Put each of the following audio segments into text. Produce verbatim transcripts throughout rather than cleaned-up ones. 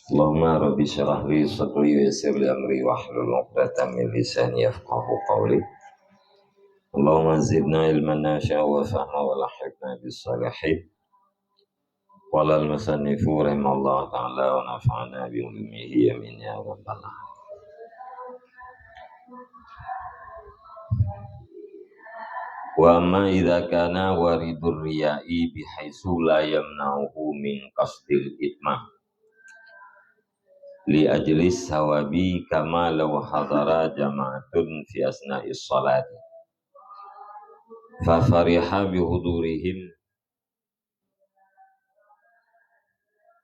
Allahumma rabbi syrah li sadri wa yassir li amri wahlul 'uqdatam min lisani yafqahu qawli. Allahumma zidna ilman nafi'a wa fahma wa alhiqna bis salihin. Qala al-musannifu rahimahullahu ta'ala wa nafa'ana bi ulumihi, amin ya rabbal alamin. Wa amma idza kana waridur riya'i bihaitsu la yamna'uhu min qasdil itmam li ajlis sawabi kama law hadara jama'atun fi asna'is salati fa fariha bihudurihim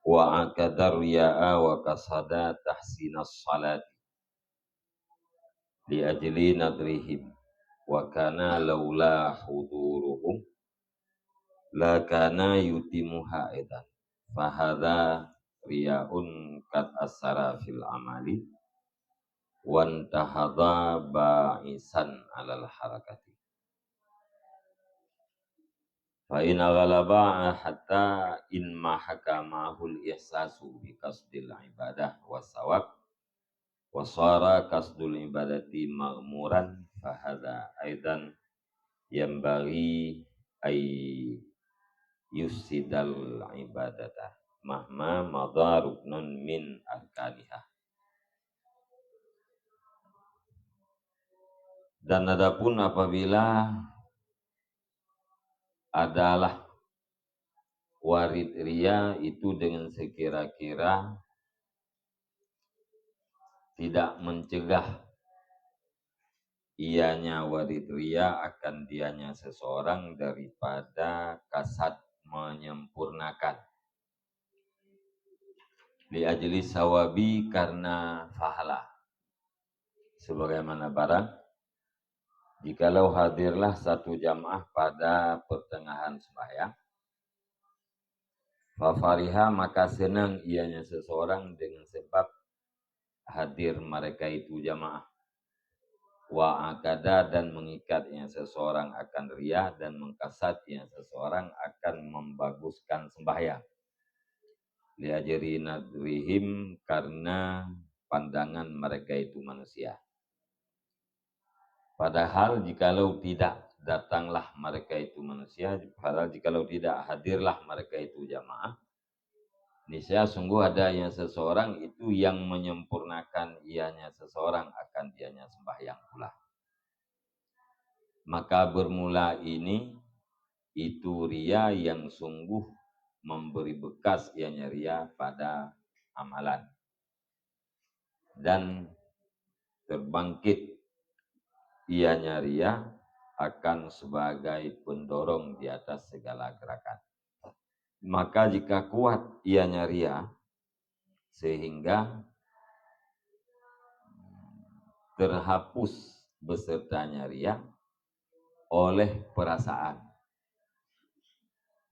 wa aqadar riya'a wa qasada tahsinas salati li ajli nadrihim wa kana laula huduruhum la kana yutimuha aidan. Fahadha riyaun qad asara fil amali wantahadha ba'isan alal harakati. Fa in ghalaba hatta in mahaka mahul ihsasu bi qasdil ibadah was sawab wa sara qasdul ibadati maghmuran, fahadha aidan yanbaghi ay yufsidal ibadata mahma madha ruknun min arkaniha. Dan adapun apabila adalah warid ria itu dengan sekira-kira tidak mencegah ianya warid ria akan dianya seseorang daripada kasad menyempurnakan li ajli sawabi karena pahala. Sebagaimana barang, jikalau hadirlah satu jamaah pada pertengahan sembahyang, fa fariha, maka senang ianya seseorang dengan sebab hadir mereka itu jamaah. Wa aqada, dan mengikat yang seseorang akan ria, dan mengkasad yang seseorang akan membaguskan sembahyang. Li ajli nadrihim, karena pandangan mereka itu manusia. Padahal jikalau tidak datanglah mereka itu manusia, padahal jikalau tidak hadirlah mereka itu jamaah, niscaya sungguh ada yang seseorang itu yang menyempurnakan ianya seseorang akan dianya sembahyang pula. Maka bermula ini itu ria yang sungguh memberi bekas ianya ria pada amalan. Dan terbangkit ianya ria akan sebagai pendorong di atas segala gerakan. Maka jika kuat ianya ria, sehingga terhapus besertanya ria oleh perasaan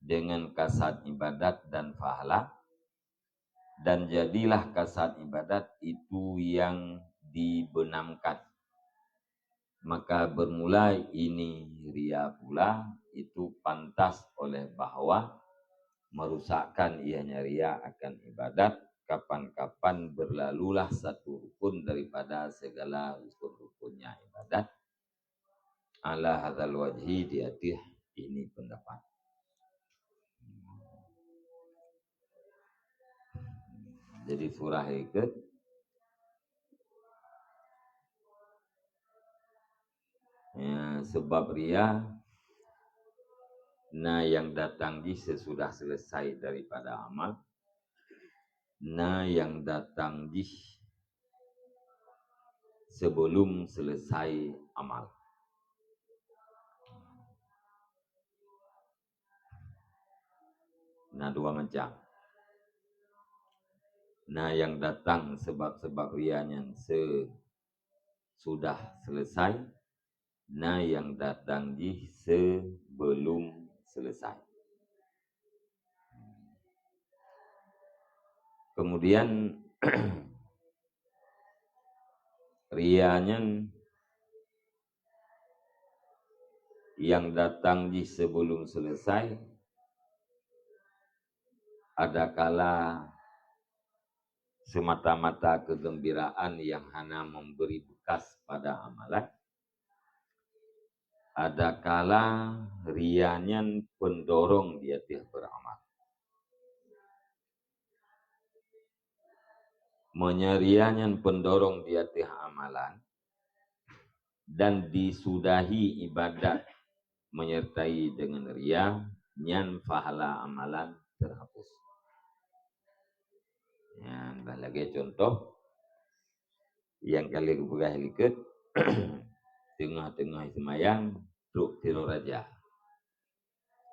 dengan kasad ibadat dan pahala, dan jadilah kasad ibadat itu yang dibenamkan. Maka bermula ini ria pula, itu pantas oleh bahwa merusakkan ianya ria akan ibadat, kapan-kapan berlalulah satu rukun daripada segala rukun-rukunnya ibadat. Ala hadzal wajhi, di atas ini pendapat. Jadi surah ikut. Ya, sebab ria na yang datang jih sesudah selesai daripada amal, na yang datang jih sebelum selesai amal. Na dua macam. Na yang datang sebab-sebab ria nyan sesudah selesai, na yang datang jih sebelum selesai. Kemudian ria nyan yang datang jih sebelum selesai, adakala semata-mata kegembiraan yang hana memberi bekas pada amalan, adakala ria nyan pendorong di ateueh beramal. Meunyoe ria nyan pendorong di ateueh amalan dan disudahi ibadat menyertai dengan ria, nyan pahala amalan terhapus. Nyan bah lagée contoh nyang ka lheueh geupeugah likot, teungoh-teungoh seumayang trok sidroe raja.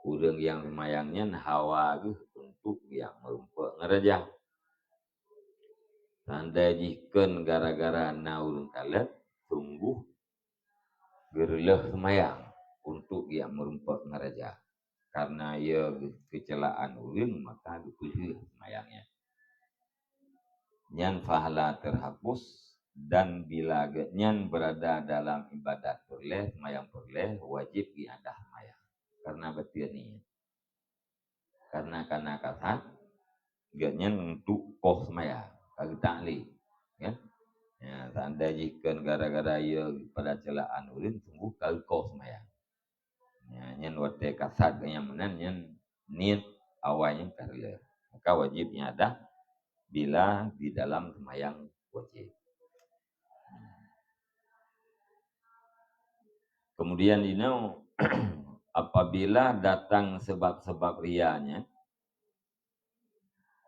Ureuëng nyang seumayang nyan hawa geuh untuk geujak meurumpok ngon raja. Tanda jih kon gara-gara na ureuëng kalon, sunggoh geureuloh seumayang untuk geujak meurumpok ngon raja. Karena ia keuceulaan ureuëng, maka geupeulheueh seumayang nyan. Nyan pahala terhapus, dan bila geuhnyan berada dalam ibadat peureulée, seumayang peureulée, wajéb geuiadah seumayang. Karena bateue niet. Karena kana kasat, geuhnyan untuk koh seumayang, ka geutak lé, kan? Ya, seandai jih kon gara-gara ia pada ceulaan ureuëng, sunggoh ka geukoh seumayang. Ya, nyan watée kasat geuhnyan meunan, nyan niet awai nyan ka reuloh. Maka wajéb iadah bila di dalam seumayang wajéb. Kemudian inoe, apabila datang sebab-sebab ria nyan,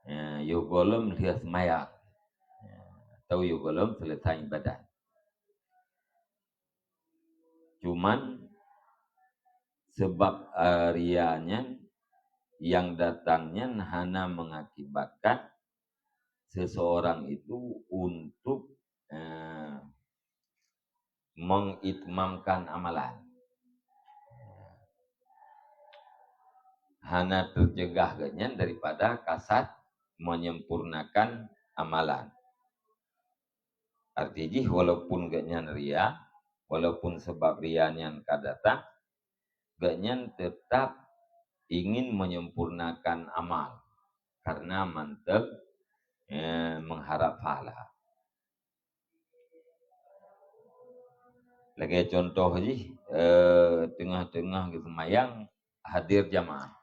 ya, yoh gohlom lheueh seumayang, ya, atau yoh gohlom selesai ibadat. Cuman sebab, eh, ria nyan yang datang nyan hana mengakibatkan seseorang itu untuk, eh, mengitmamkan amalan. Hana tercegah geuhnyan daripada kasat menyempurnakan amalan. Arti jih, walaupun geuhnyan ria, walaupun sebab ria nyan ka datang, geuhnyan tetap ingin menyempurnakan amal karena mantong, eh, mengharap pahala. Lagée contoh jih, eh, teungoh-teungoh geuseumayang hadir jamaah.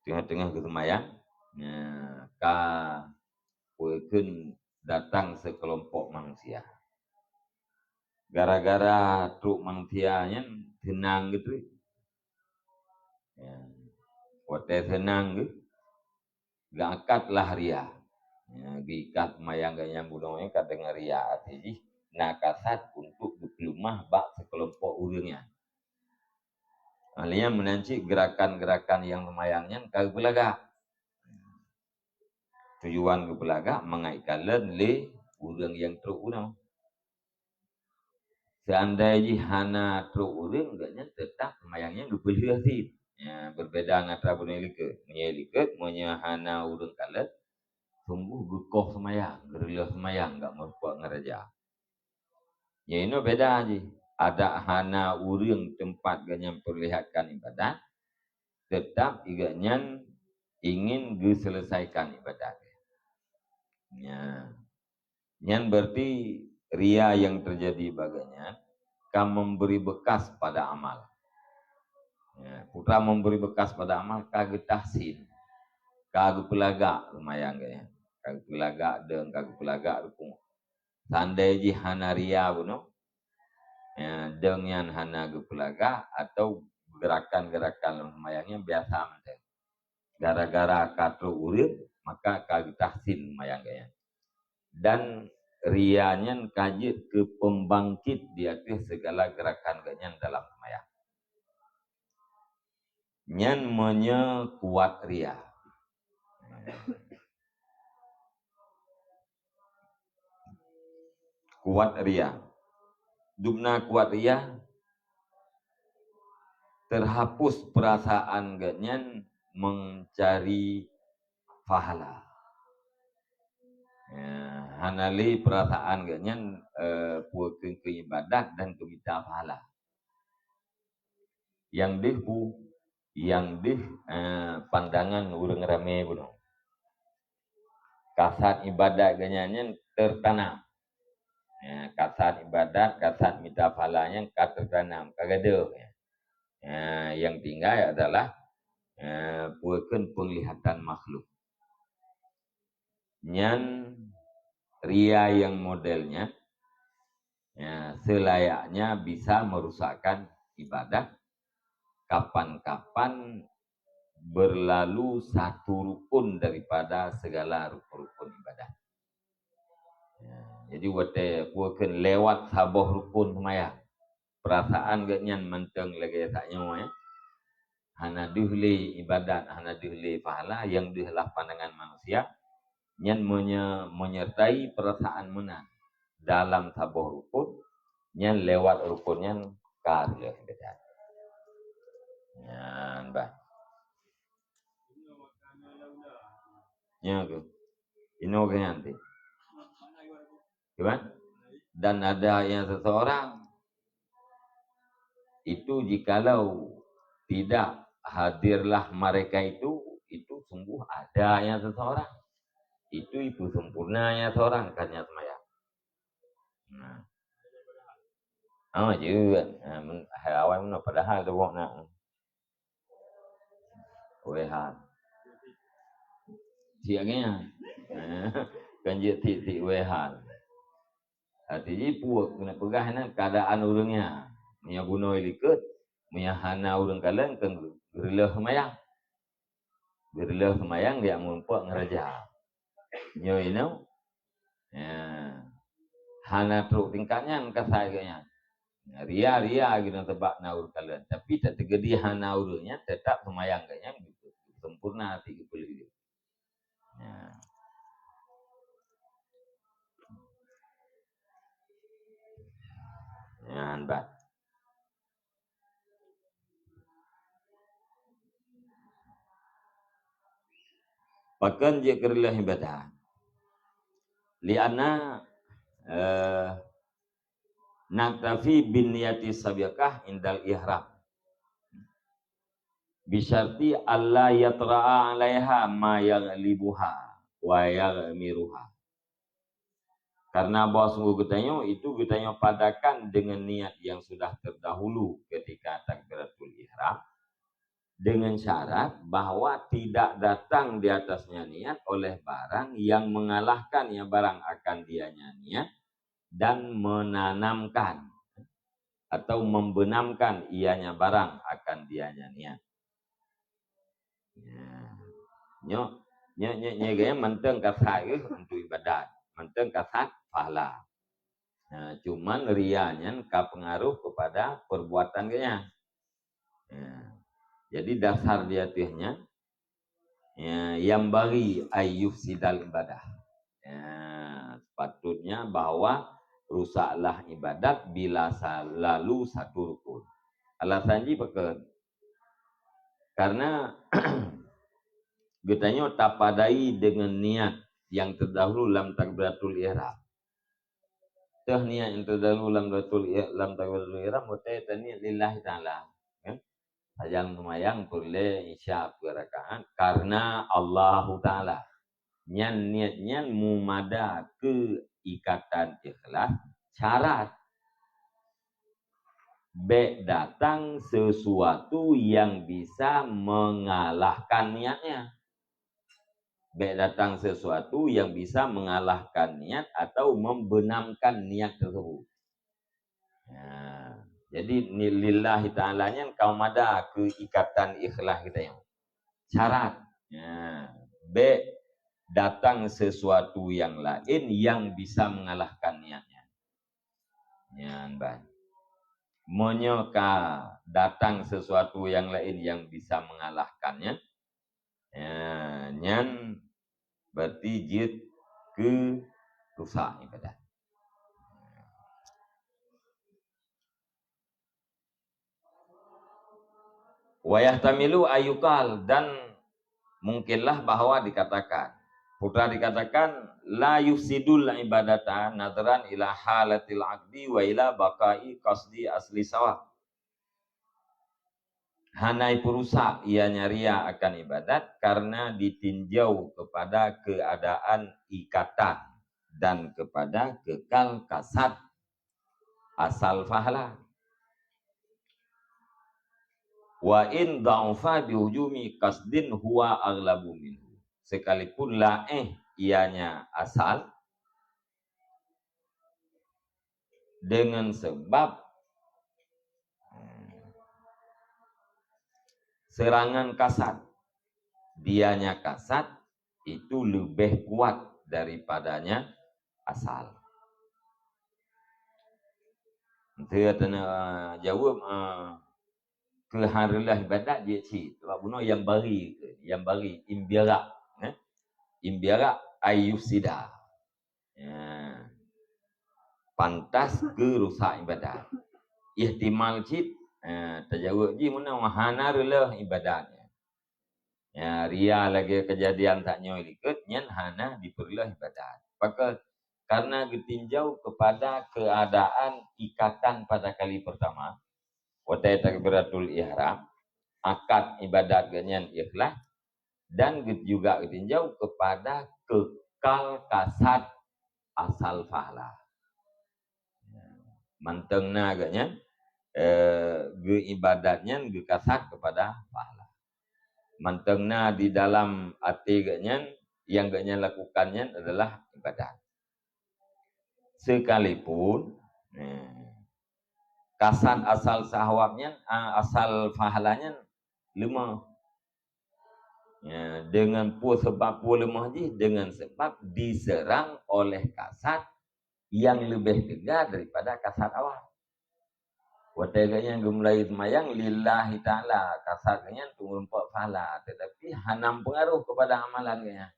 Teungoh-teungoh geuseumayang, eh, ka peue kheun datang sekelompok manusia. Gara-gara trok manusia nyan seunang geuh treuk. Ya. Watée seunang geuh, geuangkat lah ria. Ya, geuikat seumayang geuhnyan bunoe nyan ka deungon ria, arti jih na kasat untuk geupeuleumah bak sekelompok ureuëng nyan. Lheueh nyan meunan cit geurakan-geurakan nyang seumayang nyan ka geupeulagak. Tujuan geupeulagak mangat ikalon lé ureuëng nyang trok bunoe. Seandai jih hana trok ureuëng, geuhnyan teutap seumayang nyan geupeulheueh cit. Ya, beubeda ngon atra bunoe likot. Meunyoe likot, meunyoe hana ureuëng kalon, sunggoh geukoh seumayang, geureuloh seumayang, gak meurumpok ngon raja. Nyang inoe beda jih. Adak hana ureuëng teumpat geuhnyan peulihatkan ibadat, teutap geuhnyan ingin geuselesaikan ibadat. Nya. Nyan berarti ria nyang teujadi bak geuhnyan ka memberi bekas pada amal. Ya, peue treuk memberi bekas pada amal, ka geutahsin, ka geupeulagak seumayang geuhnyan. Ka geupeulagak deung, ka geupeulagak rukuk. Seandai jih hana ria bunoe, ya, deung nyan hana geupeulagak atau geurakan-geurakan lam seumayang nyan biasa mantong. Gara-gara ka trok ureuëng, maka ka geutahsin seumayang geuhnyan. Dan ria nyan ka jeuet keu peumbangkit di ateueh segala geurakan geuhnyan dalam seumayang. Nyan meunyoe kuat ria. Kuat ria. Dubna kuat ria, terhapus perasaan geuhnyan mencari pahala. Ya, hana lé perasaan geuhnyan, eh, peue keu-keu ibadat dan keu mita pahala. Nyang deuh peue, nyang deuh, eh, pandangan ureuëng ramé bunoe. kasat ibadat geuhnyan nyan teutanam. Ya, kasat ibadat, kasat mita pahala nyan ka teutanam, ka gadôh. Ya, yang tinggai adalah, ya, peue kheun penglihatan makhluk. Nyan ria yang modelnya, ya, selayaknya bisa merusakkan ibadah kapan-kapan berlalu satu rukun daripada segala rukun-rukun ibadah. Ya, jadi watée peue kheun lewat saboh rukun seumayang, perasaan geuhnyan mantong lagée sak nyoe, ya. Hana deuh lé ibadat, hana deuh lé pahala, nyang deuh lah pandangan manusia, nyan menye-, menyertai perasaan meunan dalam saboh rukun, nyan lewat rukun nyan ka lheueh ibadat. Nyan bah. Nyan ke? Inoe keuh nyan teuh. Kan? Dan ada yang seseorang itu jikalau tidak hadirlah mereka itu, itu sungguh ada yang seseorang. Itu, itu sempurna yang seorang kan yang semayang. Nah. Oh, je. Nah, men-, hai awai meunoe padahal tu wong nak. Wehal. Siap kan? Kan jeuet tiek-tiek wehal. Arti jih puek keuneuk peugah nyan keadaan ureuëng nyan. Meunyoe bunoe likot, meunyoe hana ureuëng kalon, kan geureuleuh seumayang. Geureuleuh seumayang dia meurumpok ngeuraja. Nyoe inoe, ya, hana trok tingkat nyan kasai geuhnyan. Ria-ria geuhnyan sabab na ureuëng kalon. Tapi tak teugeudi hana ureuëng nyan, tetap seumayang geuhnyan sempurna até geupeuleueh. Ya. Nyan bah. Pakon jeuet keu reuloh ibadah? Lianna, eh, naktafi bin niyati sabiqah indal ihram. Bisyarti alla yatra'a 'alaiha ma yaghlibuha wa yaghmiruha. Karena bahwa sungguh geutanyoe itu geutanyoe padakan dengan niat yang sudah terdahulu ketika takbiratul ihram, dengan syarat bahwa tidak datang di atasnya niat oleh barang yang mengalahkan ya barang akan dianya niat dan menanamkan atau membenamkan ianya barang akan dianya niat. Ya. Nyoe, nyoe, nyoe, nyoe gaya mantong kasat geuh untuk ibadat, mantong kasat pahala. Nah, cuman ria nyan ka pengaruh kepada perbuatan geuhnyan. Ya. Jadi dasar di ateueh nyan, ya, yang bagi ayyuf sidal ibadah. Ya, sepatutnya bahwa rusaklah ibadat bila sa-, lalu satu rukun. Alasan jih pakon? Karena geutanyoe tapadai dengan niat yang terdahulu lam takbiratul ihram. Teuh niat yang terdahulu lam takbiratul ih-, lam takbiratul ihram, watée taniat lillahi ta'ala. Kan? Sajan seumayang peureulée isya peuet rakaat karena Allahu Ta'ala. Nyan niat nyan mumada keu ikatan ikhlas syarat. Bék datang sesuatu yang bisa mengalahkan niatnya. Bék datang sesuatu yang bisa mengalahkan niat atau membenamkan niat tersebut. Ya, jadi ni lillahi ta'ala nyan ka mada keu ikatan ikhlas geutanyoe. Syarat. Ya, bék datang sesuatu yang lain yang bisa mengalahkan niatnya. Nyan ban. Meunyoe ka datang sesuatu yang lain yang bisa mengalahkannya, ya, nyan berarti jeuet keu rusak ibadat. Wa yahtamilu ayyukal, dan mungkinlah bahwa dikatakan, putra dikatakan, la yufsidul ibadata nadharan ila halatil aqdi wa ila baqa'i qasdi asli sawab. Hana ipeurusak ianya ria akan ibadat karena ditinjau kepada keadaan ikatan dan kepada kekal kasad asal fahla. Wa in dha'ufa bihujumi qasdin huwa aghlabu minhu. Sekalipun laéh ianya asal, dengan sebab, hmm, serangan kasad, dianya kasad itu lebih kuat daripadanya asal. Ente teuka jaweueb, eh, keu hana reuloh ibadat jeuet cit. Sebab bunoe nyang bari, nyang bari imbiara, eh? Imbiara ay yufsida. Ya. Pantas keu rusak ibadat. Ihtimal cit, eh, tajaweueb jih meunan hana reuloh ibadat. Ya, ria lagée keujadian tanyoe likot nyan hana dipeureuloh ibadat. Pakon? Karena geutinjau kepada keadaan ikatan pada kali pertama, watée takbiratul ihram, akad ibadat geuhnyan ikhlas, dan ge-, juga geutinjau kepada kekal kasad asal fahla. Mantong na geuhnyan, eh, geuibadat nyan geukasad kepada fahla. Mantong na di dalam até geuhnyan, nyang geuhnyan lakukan nyan adalah ibadat. Sekalipun, eh, kasad asal syahwat nyan, ah, asal fahla nyan leumoh. Ya, dengan peue sebab peue leumoh jih? Dengan sebab diserang oleh kasad yang lebih teuga daripada kasad awal. Watée geuhnyan geumulai seumayang lillahi ta'ala, kasad geuhnyan teumeurumpok fahla, tetapi hana meupeungaruh kepada amalan geuhnyan.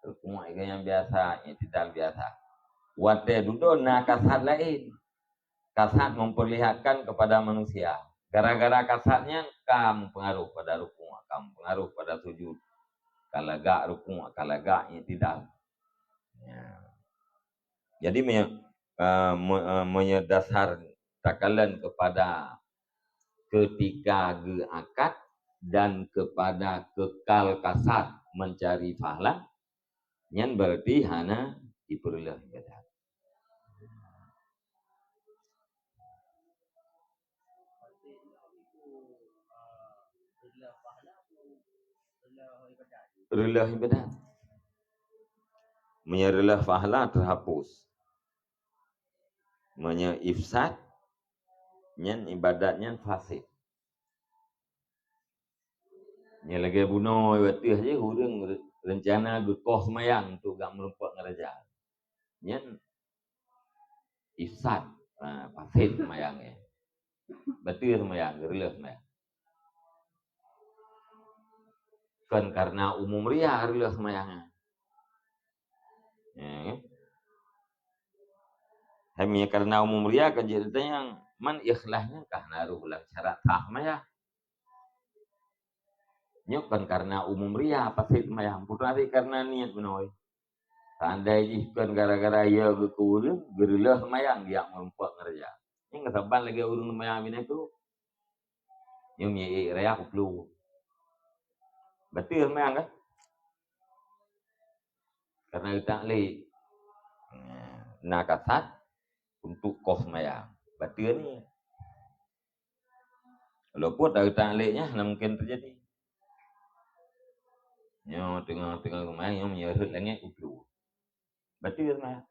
Rukuk geuhnyan biasa, i'tidal biasa. Watée dudoe na kasad laén. Kasad memperlihatkan kepada manusia. Gara-gara kasad nyan ka meupeungaruh pada rukuk, ka meupeungaruh pada sujud. Ka lagak rukuk, ka lagak i'tidal. Ya. Jadi, me-, eh, me-, eh, meunyoe dasar takalon kepada ketika geuakad dan kepada kekal kasad mencari fahla, nyan berarti hana dipeureuloh ibadat. Reuloh ibadat. Meunyoe reuloh fahla teuhapus. Meunyoe ifsad, nyan ibadat nyan fasid. Nyan lagée bunoe watée jih ureuëng re-, rencana geukoh seumayang untuk gak meurumpok ngon raja. Nyan ifsad, ha, fasid seumayang nyan. Bateue seumayang, geureuloh seumayang. Kon karena umum ria reuloh seumayang nyan. Ya, kan? Hai meunyoe karena umum ria kan jadi tanyong, man ikhlas nyan ka hana rôh lam syarat sah seumayang. Nyoe kon karena umum ria, fasid seumayang, putôh karena niet bunoe. Seandai jih kon gara-gara ya geukeureueng, geureuloh seumayang, geujak meurumpok ngon raja. Nyan saban lagée ureuëng seumayang binéh tu. Nyoe mié raya kuplu. Bateue seumayang kan? Karena geutak lé. Na kasad untuk koh seumayang. Bateue niet. Walaupun dari tanglek nyan hana mungkin teujadi. Nyoe teungoh-teungoh seumayang, nyoe meunyoe rhot langét kuplu. Bateue seumayang.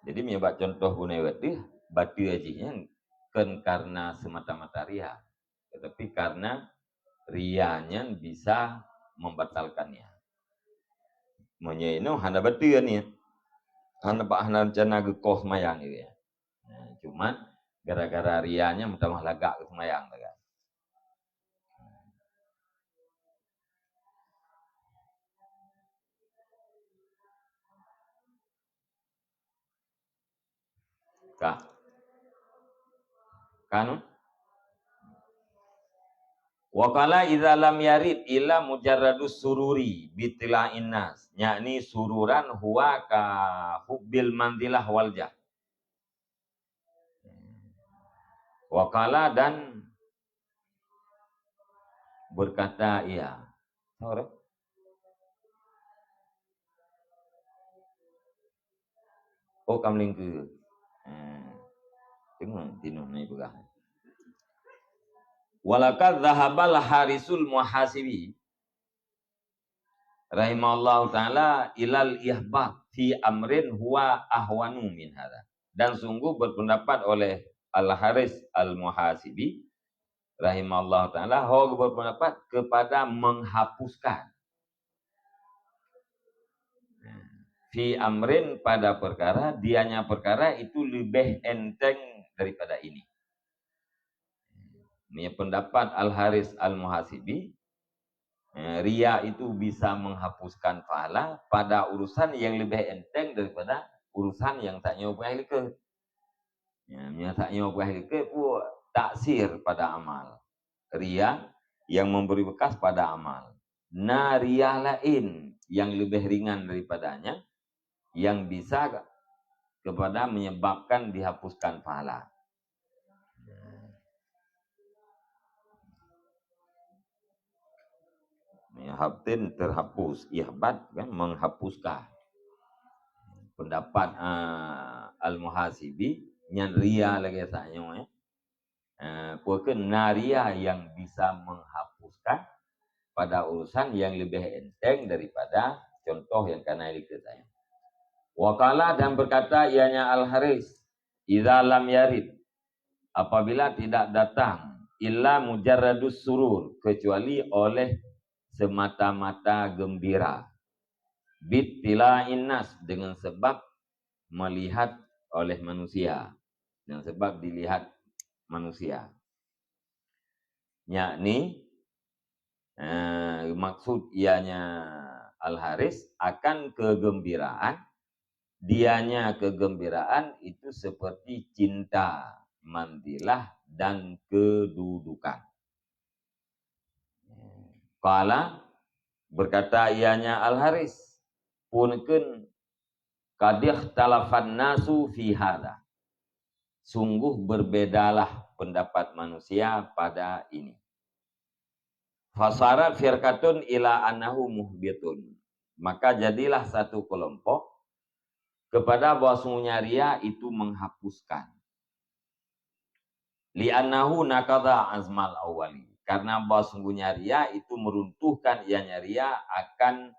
Jadi, meunyoe bak contoh bunoe watée, bateue jih nyan kon karena semata-mata ria, tetapi karena ria nyan bisa membatalkan niat. Meunyoe inoe hana bateue niet, hana ba-, hana rencana geukoh seumayang, gitu ya. Nah, cuman gara-gara ria nyan meutamah lagak geuh seumayang lagak. Ka. Kan? Wa qala idza lam yarid illa mujarradus sururi bi tila'in nas, yakni sururan huwa ka hubbil manzilah wal jah. Wa qala, dan berkata ia. Sorry. Oh, kam lingkeu. Hmm. Tengok tinoh ni peugah. Walaqad dhahabal harisul muhasibi rahimahullahu taala ilal ihbat fi amrin huwa ahwanu min hadha. Dan sungguh berpendapat oleh Al-Haris Al-Muhasibi rahimahullahu taala, ho berpendapat kepada menghapuskan. Fi amrin, pada perkara, dianya perkara itu lebih enteng daripada ini. Ini pendapat Al-Haris Al-Muhasibi, eh, ria itu bisa menghapuskan pahala pada urusan yang lebih enteng daripada urusan yang tanyoe peugah likeue. Ya, nyang tanyoe peugah likeue pun taksir pada amal. Ria yang memberi bekas pada amal. Na ria laén yang lebih ringan daripadanya, yang bisa kepada menyebabkan dihapuskan pahala. Ya, habtin terhapus, ihbat kan, menghapuskan. Pendapat, ah, Al-Muhasibi, nyan ria lagée tanyoe, ya. Eh, pokoknya na ria yang bisa menghapuskan pada urusan yang lebih enteng daripada contoh yang kana likeue tanyoe. Wa qala, dan berkata ianya Al-Haris, "Idza lam yarid," apabila tidak datang, "illa mujarradus surur," kecuali oleh semata-mata gembira, "bittila'in nas," dengan sebab melihat oleh manusia, dengan sebab dilihat manusia. Yakni, eh, maksud ianya Al-Haris akan kegembiraan, dianya kegembiraan itu seperti cinta manzilah dan kedudukan. Qala, berkata ianya Al-Haris, pun kheun, "Qad ikhtalafan nasu fi hadza." Sungguh berbedalah pendapat manusia pada ini. Fasarat firqatun ila annahu muhbitun. Maka jadilah satu kelompok kepada bahwasanya ria itu menghapuskan. Li'annahu naqadha azmal awwali. Karena bahwasanya ria itu meruntuhkan ianya ria akan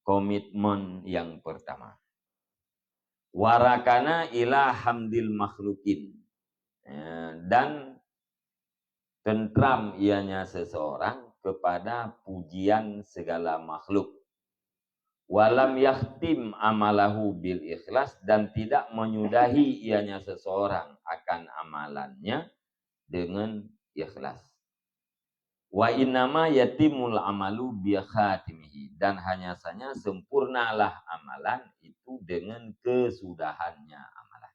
komitmen yang pertama. Warakana ila hamdil makhlukin. Eh, dan tentram ianya seseorang kepada pujian segala makhluk. Walam yakhtim amalahu bil ikhlas, dan tidak menyudahi ianya seseorang akan amalannya dengan ikhlas. Wa innama yatimul amalu bi khatimihi, dan hanya saja sempurnalah amalan itu dengan kesudahannya amalan.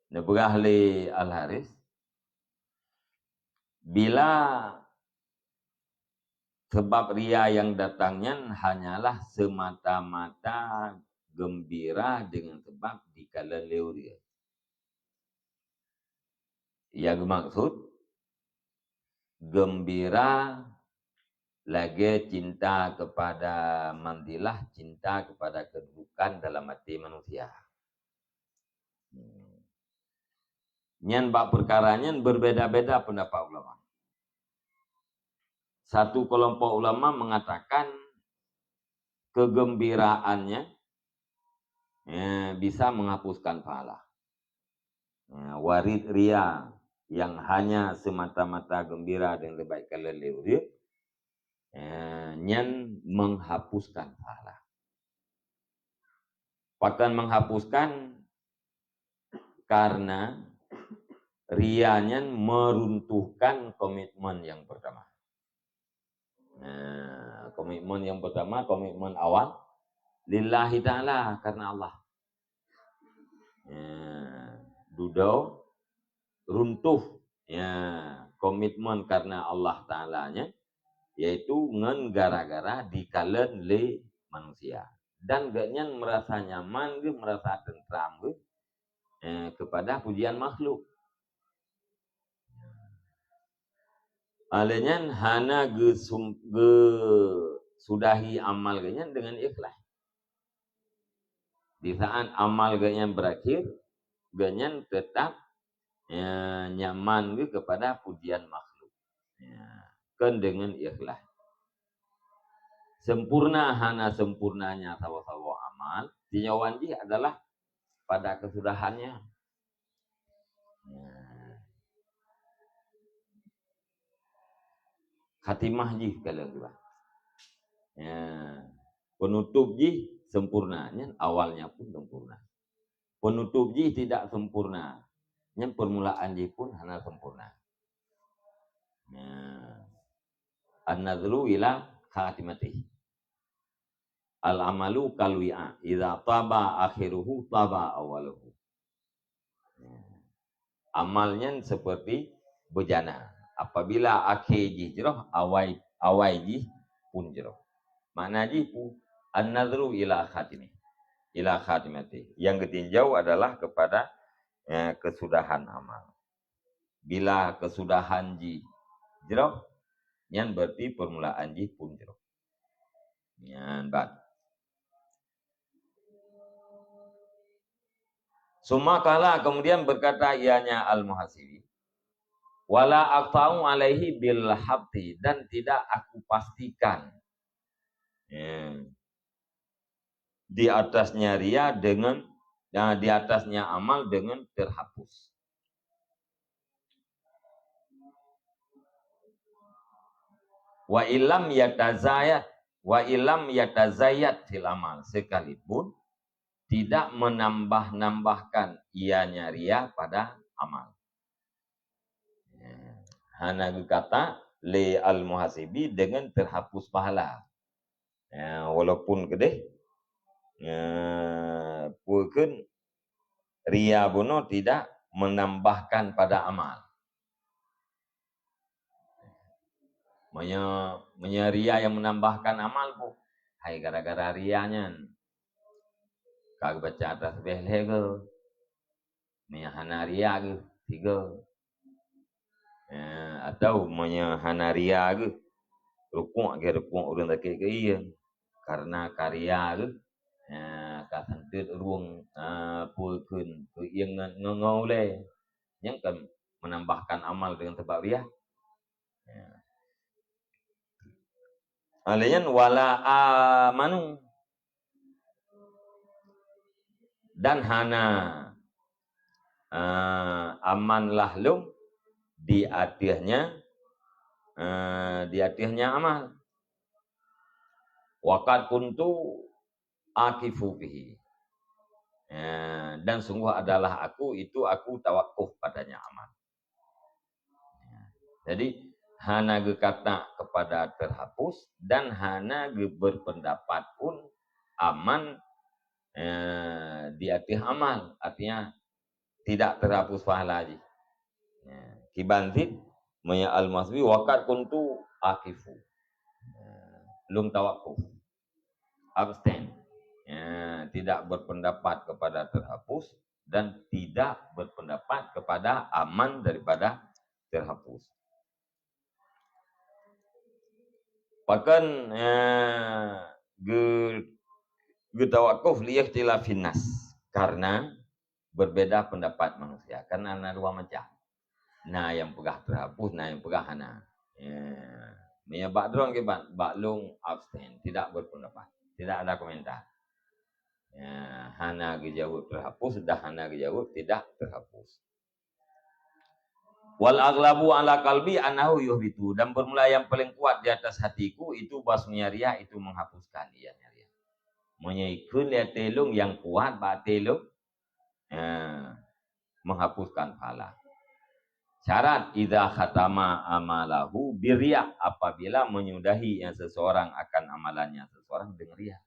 Neupeugah lé Al-Haris, bila sebab ria yang datang nyan hanyalah semata-mata gembira dengan sebab dikalon lé ureuëng. Ia geumaksud gembira lagée cinta kepada manzilah, cinta kepada kedudukan dalam hati manusia. Nyan bak perkara nyan berbeda-beda pendapat ulama. Satu kelompok ulama mengatakan kegembiraannya, ya, bisa menghapuskan pahala. Ya, warid ria yang hanya semata-mata gembira dan lebaikan lé ureuëng, ya, nyan menghapuskan pahala. Pakon menghapuskan? Karena ria nyan meruntuhkan komitmen yang pertama. Nah, komitmen yang pertama, komitmen awal, lillahi ta'ala, karena Allah. Ya, dudoe, runtuh, ya, komitmen karena Allah Ta'ala nya, yaitu ngon gara-gara dikalon lé manusia. Dan gobnyan meurasa nyaman geuh, meurasa teuntram geuh, eh, keupada pujian makhluk. Lheueh nyan hana geusum-, geusudahi amal gobnyan deungon ikhlas. Di saat amal gobnyan berakhir, gobnyan tetap, ya, nyaman geuh keupada pujian makhluk. Ya, kon deungon ikhlas. Sempurna hana sempurnanya saboh-saboh amal, tinjauan jih adalah pada kesudahannya. Ya. Khatimah jih kalau kita. Ya. Penutup jih sempurna, nyan awalnya pun sempurna. Penutup jih tidak sempurna, nyan permulaan jih pun hana sempurna. Ya. An-nazru ila khatimatihi. Al-amalu kal wi'a, idza taba akhiruhu taba awwaluhu. Amal nyan seperti bejana. Apabila akhé jih jroh, awai, awai jih pun jroh. Makna jih pu, an-nazru ila khatimi, ila khatimati. Yang geutinjau adalah kepada, eh, kesudahan amal. Bila kesudahan jih jroh, nyan berarti permulaan jih pun jroh. Nyan ban. Summa qala, kemudian berkata ianya Al-Muhasibi, "Wala aqta'u alaihi bil habti," dan tidak aku pastikan, ya, di atasnya ria dengan, ya, di atasnya amal dengan terhapus. Wa illam yatazayat, wa illam yatazayat fil amal, sekalipun tidak menambah-nambahkan ianya ria pada amal. Ya. Hana geukata lé Al-Muhasibi dengan terhapus pahala. Ya, walaupun keudeh, ya, peue kheun ria bunoe tidak menambahkan pada amal. Meunyoe, meunyoe ria nyang menambahkan amal pun, hai gara-gara ria nyan. Ka geubaca tasbih lhèe go. Meunyoe hana ria geuh, tiga. Eh, atau meunyoe hana ria geuh, rukuk geuh rukuk ureueng sakét keuieng. Karena ka ria geuh, eh, ka santeuet ureueng, eh, peue kheun keuieng ngon, ngon, ngon ulèe. Nyan kan menambahkan amal dengan sebab ria. Ya. Lheueh nyan wala amanu. Dan hana, eh, aman lah lom di ateuehnya, eh, di ateuehnya amal. Wa qad kuntu aqifu bihi. Eh, dan sungguh adalah aku itu, aku tawakuf padanya amal. Jadi, hana geukata kepada terhapus dan hana geu-, berpendapat pun aman, eh, di ateueh amal. Artinya, tidak terhapus pahala jih. Ya, kiban cit, meunyoe Al-Muhasibi, "Wa qad kuntu aqifu." Ya, lôn tawakuf. Abstain. Ya, tidak berpendapat kepada terhapus dan tidak berpendapat kepada aman daripada terhapus. Pakon, eh, ge-, geutawakuf li ikhtilafin nas, karena berbeda pendapat manusia. Kan na dua macam. Na nyang peugah terhapus, na nyang peugah hana. Ya. Meunyoe bak droe kiban, bak lôn abstain, tidak berpendapat, tidak ada komentar. Ya, hana geujaweueb terhapus, dan hana geujaweueb tidak terhapus. Wal aghlabu ala qalbi annahu yuhbitu, dan bermula yang paling kuat di atas hatiku itu bahwasanya ria itu menghapuskan ianya ria. Meunyoe ikheun lé até lôn nyang kuat bak até lôn, eh, menghapuskan pahala. Syarat idza khatama amalahu birriya, apabila menyudahi yang seseorang akan amalannya seseorang dengan ria.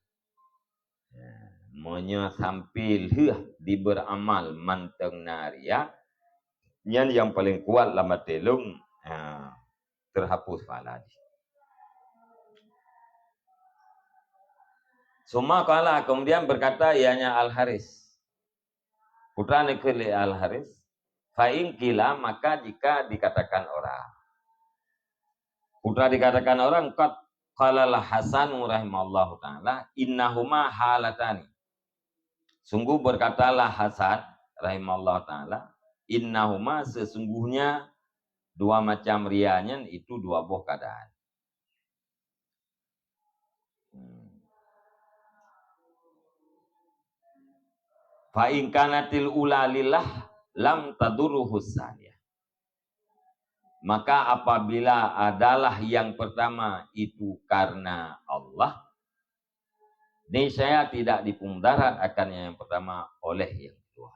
Ya, meunyoe sampai lheueh diberamal mantong na ria, nyan nyang paling kuat lam até lôn, ha, terhapus pahala jih. Tsumma qala, kemudian berkata ianya Al-Haris. Putra neukheun lé Al-Haris, fa in qila, maka jika dikatakan orang. Putra dikatakan orang, qad qalal Hasan rahimahullahu taala, innahuma halatani. Sungguh berkatalah Hasan rahimahullahu taala, innahuma, sesungguhnya dua macam ria nyan itu dua boh keadaan. Hmm. Fa in kanatil ula lillah lam tadurruhu tsaniyah. Maka apabila adalah yang pertama itu karena Allah, niscaya tidak dimudarat akan yang pertama oleh yang kedua.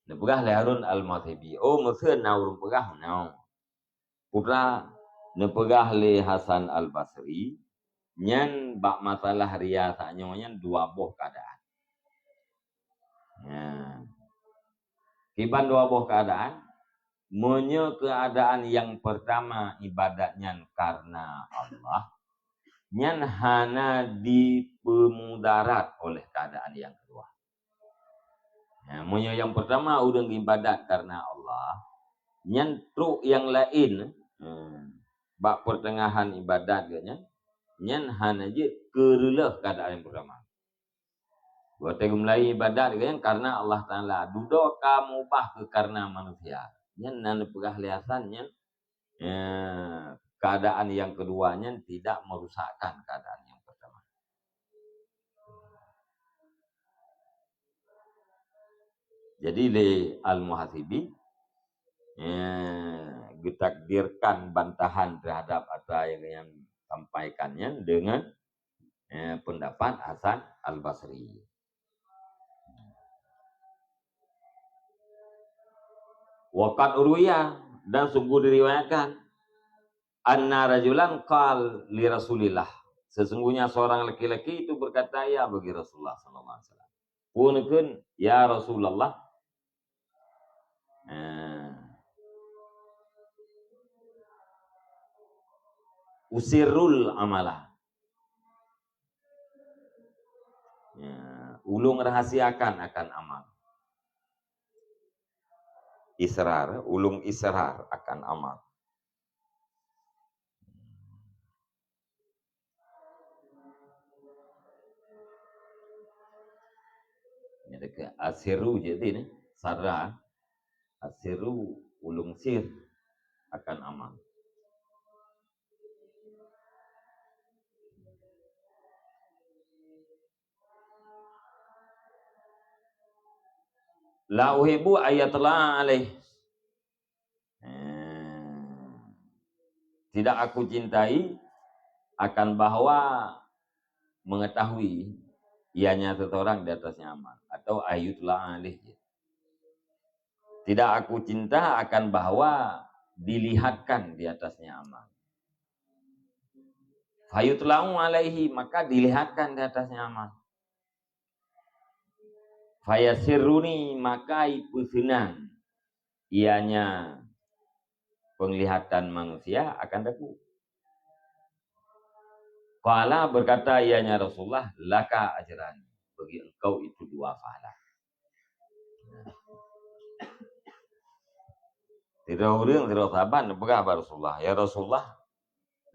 Neupeugah lé Harun Al-Maghribi, oh, meuseu na ureuëng peugah, na. Putra, neupeugah lé Hasan Al-Basri, nyan bak masalah ria tanyoe nyan dua boh keadaan. Nah, kiban dua boh keadaan, meunyoe keadaan yang pertama ibadat nyan karena Allah, nyan hana dipeumudarat oleh keadaan yang kedua. Ya, meunyoe nyang pertama ureuëng ibadat karena Allah, nyan trok nyang laén, hmm, bak pertengahan ibadat geuh nyan, nyan hana jeuet keu reuloh keadaan nyang pertama. Watée geumeulayeue ibadat geuh nyan karena Allah Taala, dudoe ka meubah keu karena manusia. Nyan na neupeugah lé Hasan nyan, ya, keadaan yang kedua nyan tidak merusakkan keadaan yang pertama. Jadi lé Al-Muhasibi, eh, geutakdirkan bantahan terhadap ata yang, yang sampaikan nyan dengan, eh, pendapat Hasan Al-Basri. Wa qad ruwiya, dan sungguh diriwayatkan, anna rajulan qal li Rasulillah, sesungguhnya seorang laki-laki itu berkata ia bagi Rasulullah sallallahu alaihi wasallam. Peue neukheun, "Ya Rasulullah, eh, usirrul amala." Ya, ulôn rahasiakan akan amal. Israr, ulôn israr akan amal. Nyan deungon asirru jih tadi ni, sarra, asirru ulôn sir akan amal. La uhibbu an yutla alaih. Eh, tidak aku cintai akan bahwa mengetahui ianya seseorang di atasnya amal, atau an yutla alaih. Tidak aku cinta akan bahwa dilihatkan di atasnya amal. Fa yutla'u alaihi, maka dilihatkan di atasnya amal. Fa yusirruni, maka ipeuseunang ianya penglihatan manusia akan aku. Qala, berkata ianya Rasulullah, "Laka ajrani." Bagi engkau itu dua pahala. Sidroe ureuëng, sidroe sahabat neupeugah bak Rasulullah, "Ya Rasulullah,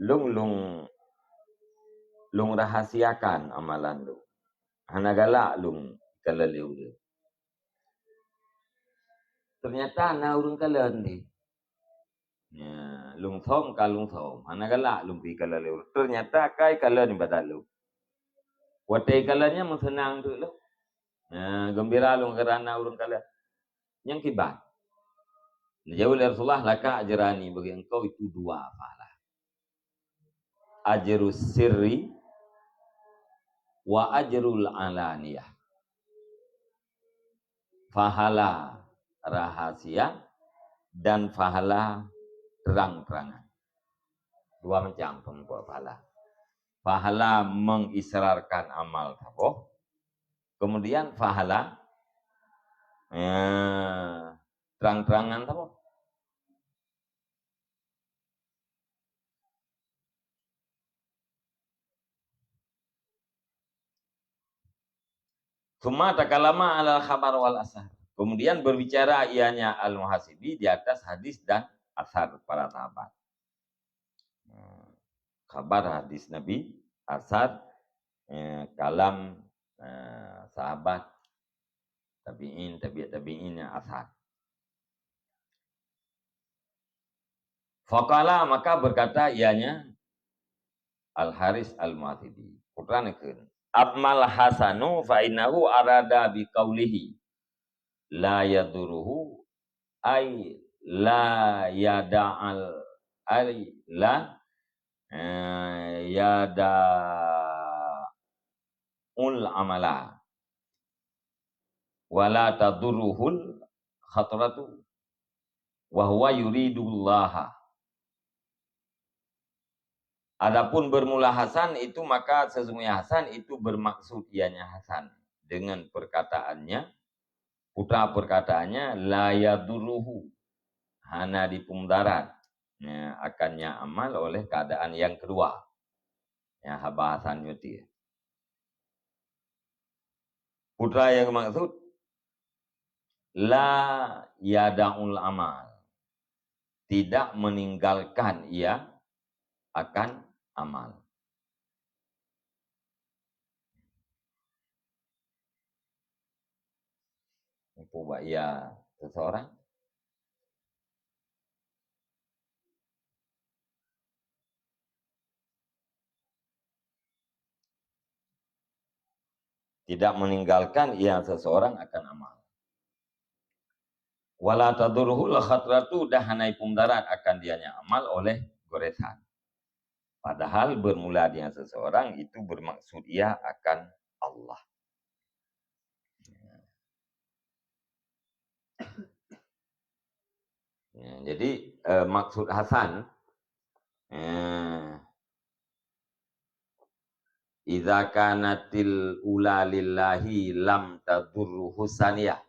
lôn, lôn, lôn rahasiakan amalan lôn. Hana galak lôn kalon lé ureuëng." Ternyata na ureuëng kalon deh. Ya, lôn sôm ka lôn sôm, hana galak lôn pih kalon lé ureuëng. Ternyata kai kalon ibadat lôn. Watée kalon nyan meuseunang teuk lôn. Ya, geumbira lôn karena ureuëng kalon. Nyang kiban. Neujaweueb lé Rasulullah, "Laka ajrani, bagi engkau itu dua pahala. Ajrus sirri wa ajrul alaniyah." Pahala rahasia dan pahala terang-terangan. Dua macam peumeubuet pahala. Pahala mengisrarkan amal saboh, kemudian pahala, eh, terang-terangan saboh. Tsumma takallama 'alal khabar wal asar. Kemudian berbicara ianya Al-Muhasibi di atas hadis dan asar para sahabat. Eh, khabar hadis Nabi, asar, eh, kalam, eh, sahabat, tabi'in, tabi'ut tabi'in yang asar. Faqala, maka berkata ianya Al-Haris Al-Muhasibi. Putra neukheun, "Ammal Hasanu fa innahu arada bi qaulihi la yaduruhu, ay la yada'al, ay la, eh, yada'ul amala, wala tadurruhul khatratu, wa huwa yuridullaha." Adapun bermula Hasan itu, maka sesungguhnya Hasan itu bermaksud ianya Hasan dengan perkataannya, putra perkataannya, la yadurruhu, hana dipeudarat, ya, akannya amal oleh keadaan yang kedua. Ya, haba Hasan nyoe. Putra yang maksud, la yada'ul amal, tidak meninggalkan ia akan amal. Muphom bak ia seseorang. Tidak meninggalkan ia seseorang akan amal. Wala tadurruhul khatratu, dan hana ipeudarat akan dianya amal oleh goresan. Padahal bermula dengan seseorang itu bermaksud ia akan Allah. Ya, jadi, eh, maksud Hasan, eh, "Idza kanatil ula lillahi lam tadurruhu saniyah."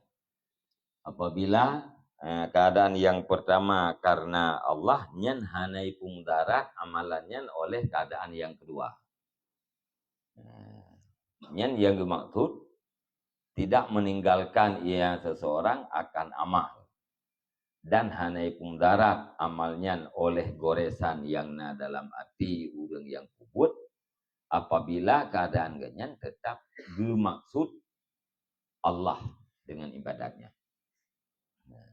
Apabila, eh, keadaan yang pertama karena Allah, nyan hana ipeudarat amalan nyan oleh keadaan yang kedua. Nah, nyan yang dimaksud tidak meninggalkan ia seseorang akan amal, dan hana ipeudarat amal nyan oleh goresan yang na dalam até ureuëng nyang peubuet, apabila keadaan geuhnyan tetap geumaksud Allah dengan ibadatnya. Nah.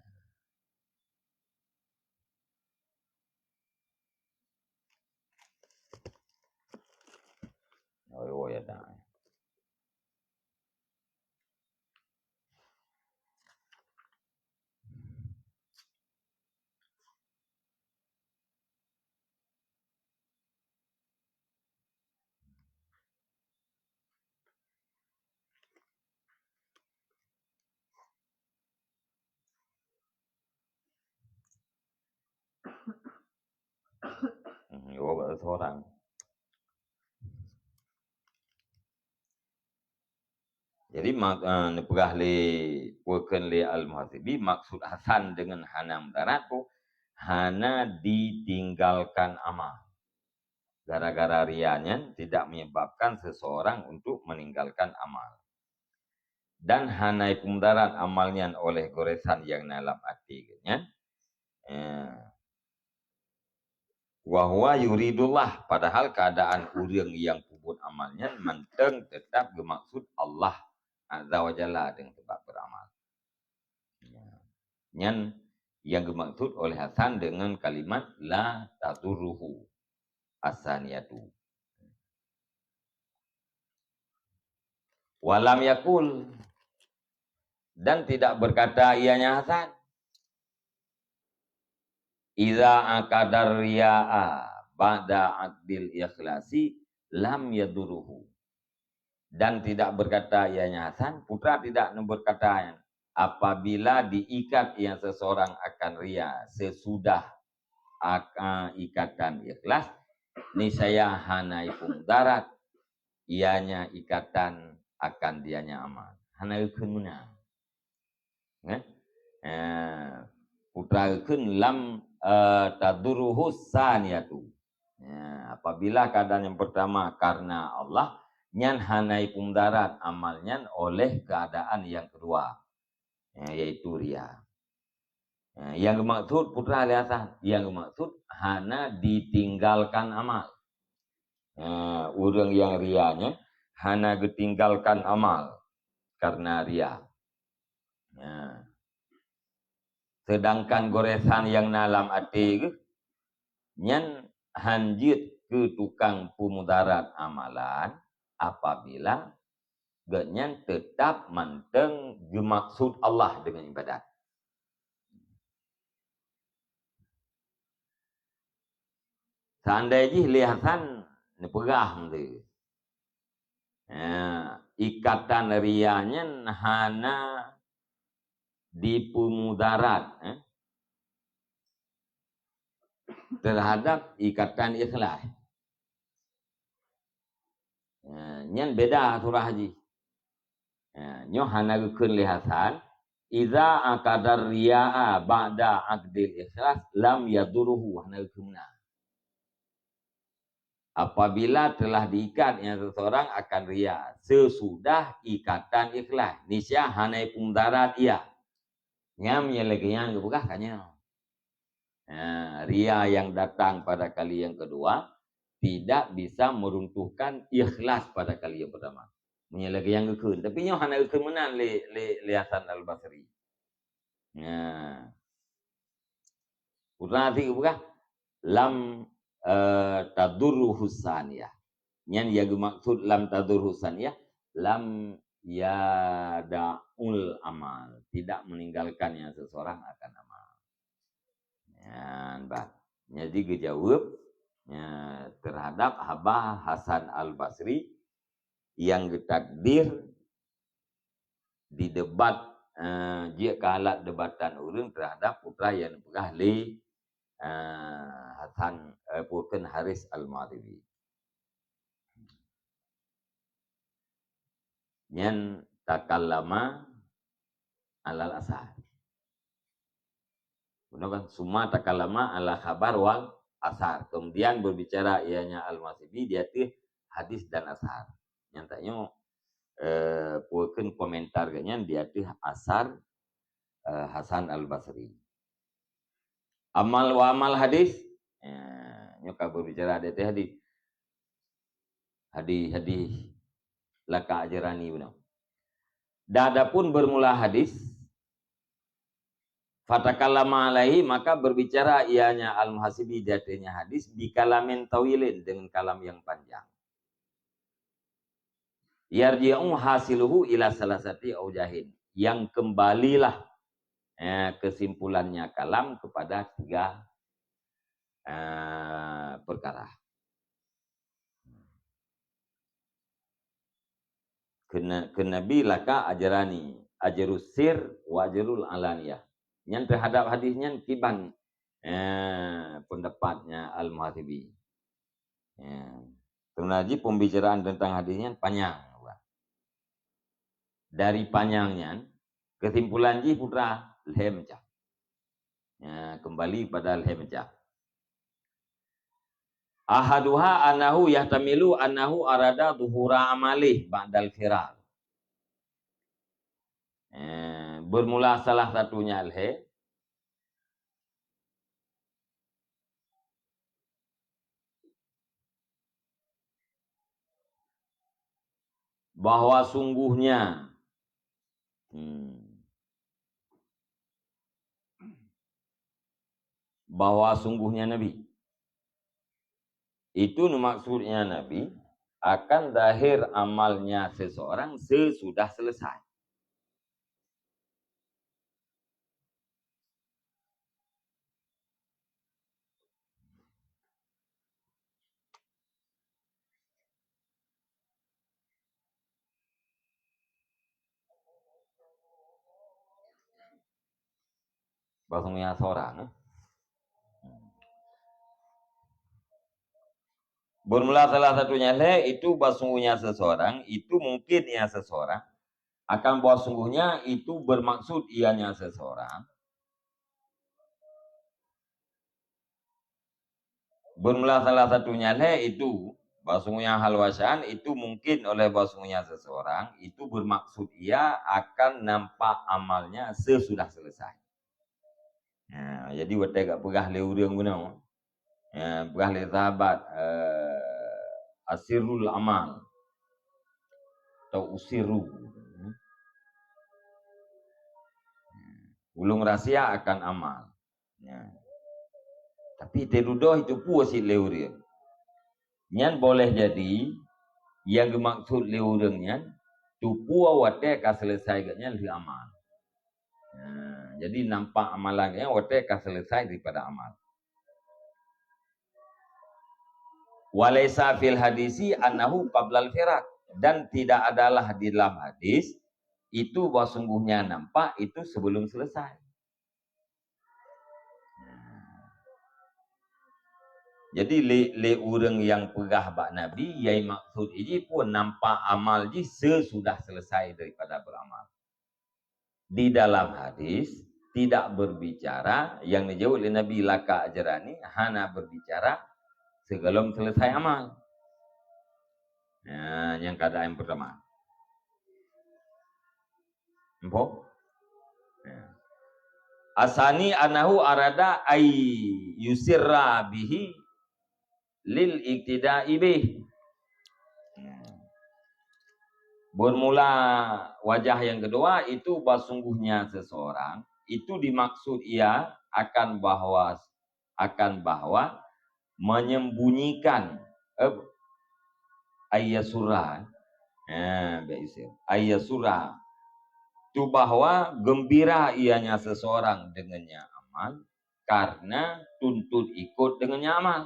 Oh, oh, ya, dah. Hmm, ya, seorang. Jadi, mak-, eh, neupeugah lé, peukheun lé Al-Muhasibi, maksud Hasan dengan hana mudarat tu, hana ditinggalkan amal. Gara-gara ria nyan tidak menyebabkan seseorang untuk meninggalkan amal. Dan hana ipeudarat amal nyan oleh goresan nyang na lam até geuhnyan. Eh, wa huwa yuridullah, padahal keadaan ureuëng nyang peubuet amal nyan mantong tetap geumaksud Allah Azza wa Jalla dengan sebab beramal. Ya. Nyan nyang geumaksud oleh Hasan dengan kalimat la tadurruhu as-saniyatu. Walam yakul, dan tidak berkata ianya Hasan, "Idza aqadar riya'a ba'da aqdil ikhlasi lam yadurruhu." Dan tidak berkata ianya Hasan, putra tidak berkata, apabila diikat ia seseorang akan ria sesudah ak-, ikatan ikhlas, niscaya hana ipeudarat ianya ikatan akan dianya amal. Hana geukheun meunan. Kan? Eh, putra geukheun lam, eh, tadurruhu saniyatu. Ya, apabila keadaan yang pertama karena Allah, Nyan hana ipeudarat amal nyan oleh keadaan yang kedua, ya, yaitu ria. Ya, yang dimaksud putra lé Hasan, yang dimaksud hana ditinggalkan amal. Ya, ureuëng yang ria nyan hana geutinggalkan amal karena ria. Ya. Sedangkan goresan yang na lam até geuh, nyan hanjeuet keu tukang peumudarat amalan apabila gobnyan teutap mantong geumaksud Allah deungon ibadat. Seandai jih lé Hasan neupeugah meunteu, ya, ikatan ria nyan hana dipeumudarat, eh, terhadap ikatan ikhlas. Ya, nyan beda surah jih. Ya, nyoe hana geukheun lé Hasan, "Iza aqadar riya'a ba'da aqdil ikhlas lam yadurruhu," hana geukheun meunan. Apabila telah diikat nyan seseorang akan ria sesudah ikatan ikhlas, niscaya hana peumudarat ia. Nyan meunyoe lagée nyan geupeugah ka nyoe. Nah, ria yang datang pada kali yang kedua tidak bisa meruntuhkan ikhlas pada kali yang pertama. Meunyoe lagée nyan geukheun, tapi nyoe hana geukheun meunan lé, lé, lé Hasan Al-Basri. Nah. Putra hati geupeugah, "Lam, eh, tadurruhu saniyah." Nyan yang dimaksud "lam tadurruhu saniyah", lam yada'ul amal, tidak meninggalkan yang seseorang akan amal. Nyan, bah. Jadi geujaweueb, ya, terhadap haba Hasan Al-Basri yang geutakdir didebat, eh, jeuet keu alat debatan ureuëng terhadap putra yang dipeugah lé, eh, Hasan, eh, bukan Haris Al-Maghribi. Nyan takallama alal asar. Benar kan? Summa takallama ala khabar wal asar. Kemudian berbicara ianya Al-Maghribi di ateueh hadis dan asar. Nyang tanyoe, eh, bukan komentar geuh nyan di ateueh asar, eh, Hasan Al-Basri. Amal wa amal hadis, eh, nyoe ka berbicara di ateueh hadis. Hadis, hadis laka ajarani beuna. Dan adapun bermula hadis, fatakallama alaihi, maka berbicara ianya Al-Muhasibi di ateuehnya hadis, bikalamin tawilin, dengan kalam yang panjang. Yarji'u hasiluhu ila salasati aujahin. Yang kembalilah, eh, kesimpulannya kalam kepada tiga, eh, perkara. Keu na-, keu Nabi laka ajarani, ajarus sir wa ajarul alaniyah. Nyan terhadap hadis nyan kiban, eh, pendapatnya Al-Muhasibi. Ya. Karena jih pembicaraan tentang hadis nyan panjang. Dari panjang nyan, kesimpulan jih putra lhée meucah. Ya, kembali pada lhée meucah. Ahaduha annahu yahtamilu annahu arada zuhura amalih ba'dal firar. Eh, bermula salah satunya lhée, bahwa sungguhnya, hmm, bahwa sungguhnya Nabi. Itu maksudnya Nabi akan zahir amalnya seseorang sesudah selesai. Basungnya seorang, eh? Bermula salah satunya lhée itu basungguhnya seseorang, itu mungkin ia seseorang, akan bahwa sungguhnya itu bermaksud ianya seseorang. Bermula salah satunya lhée itu, Bahwasungguhnya hal wasyahan itu mungkin oleh bahwasungguhnya seseorang itu bermaksud ia akan nampak amalnya sesudah selesai. Ya, jadi watée ka peugah lé ureuëng bunoe, ya, peugah lé sahabat, eh, asirul amal atau usiru. Ulung rahsia akan amal. Ya. Tapi teududoh itu pue sit lé ureuëng. Nyan boleh jadi yang dimaksud lé ureuëng nyan tupue watée ka selesai geuh nyan lheueh amal. Nah, jadi nampak amalan nyan watée ka selesai daripada amal. Walaisa fil hadisi annahu qablal firaq, dan tidak adalah di dalam hadis itu bahwa sungguhnya nampak itu sebelum selesai. Jadi lé, lé ureuëng nyang peugah bak Nabi, nyang maksud jih pun nampak amal jih sesudah selesai daripada beramal. Di dalam hadis tidak berbicara, nyang dijaweueb lé Nabi laka ajrani, hana berbicara sebelum selesai amal. Nah, nyang keadaan yang pertama. Nampak? Ya. Asani anahu arada ay yusirra bihi lil iqtida'i bih. Ya. Bermula wajah yang kedua itu bahwa sungguhnya seseorang itu dimaksud ia akan bahwa akan bahwa menyembunyikan, eh, ayyasura, eh, biasa, ayyasura, tu bahwa gembira ianya seseorang dengannya amal karena tuntut ikut dengannya amal.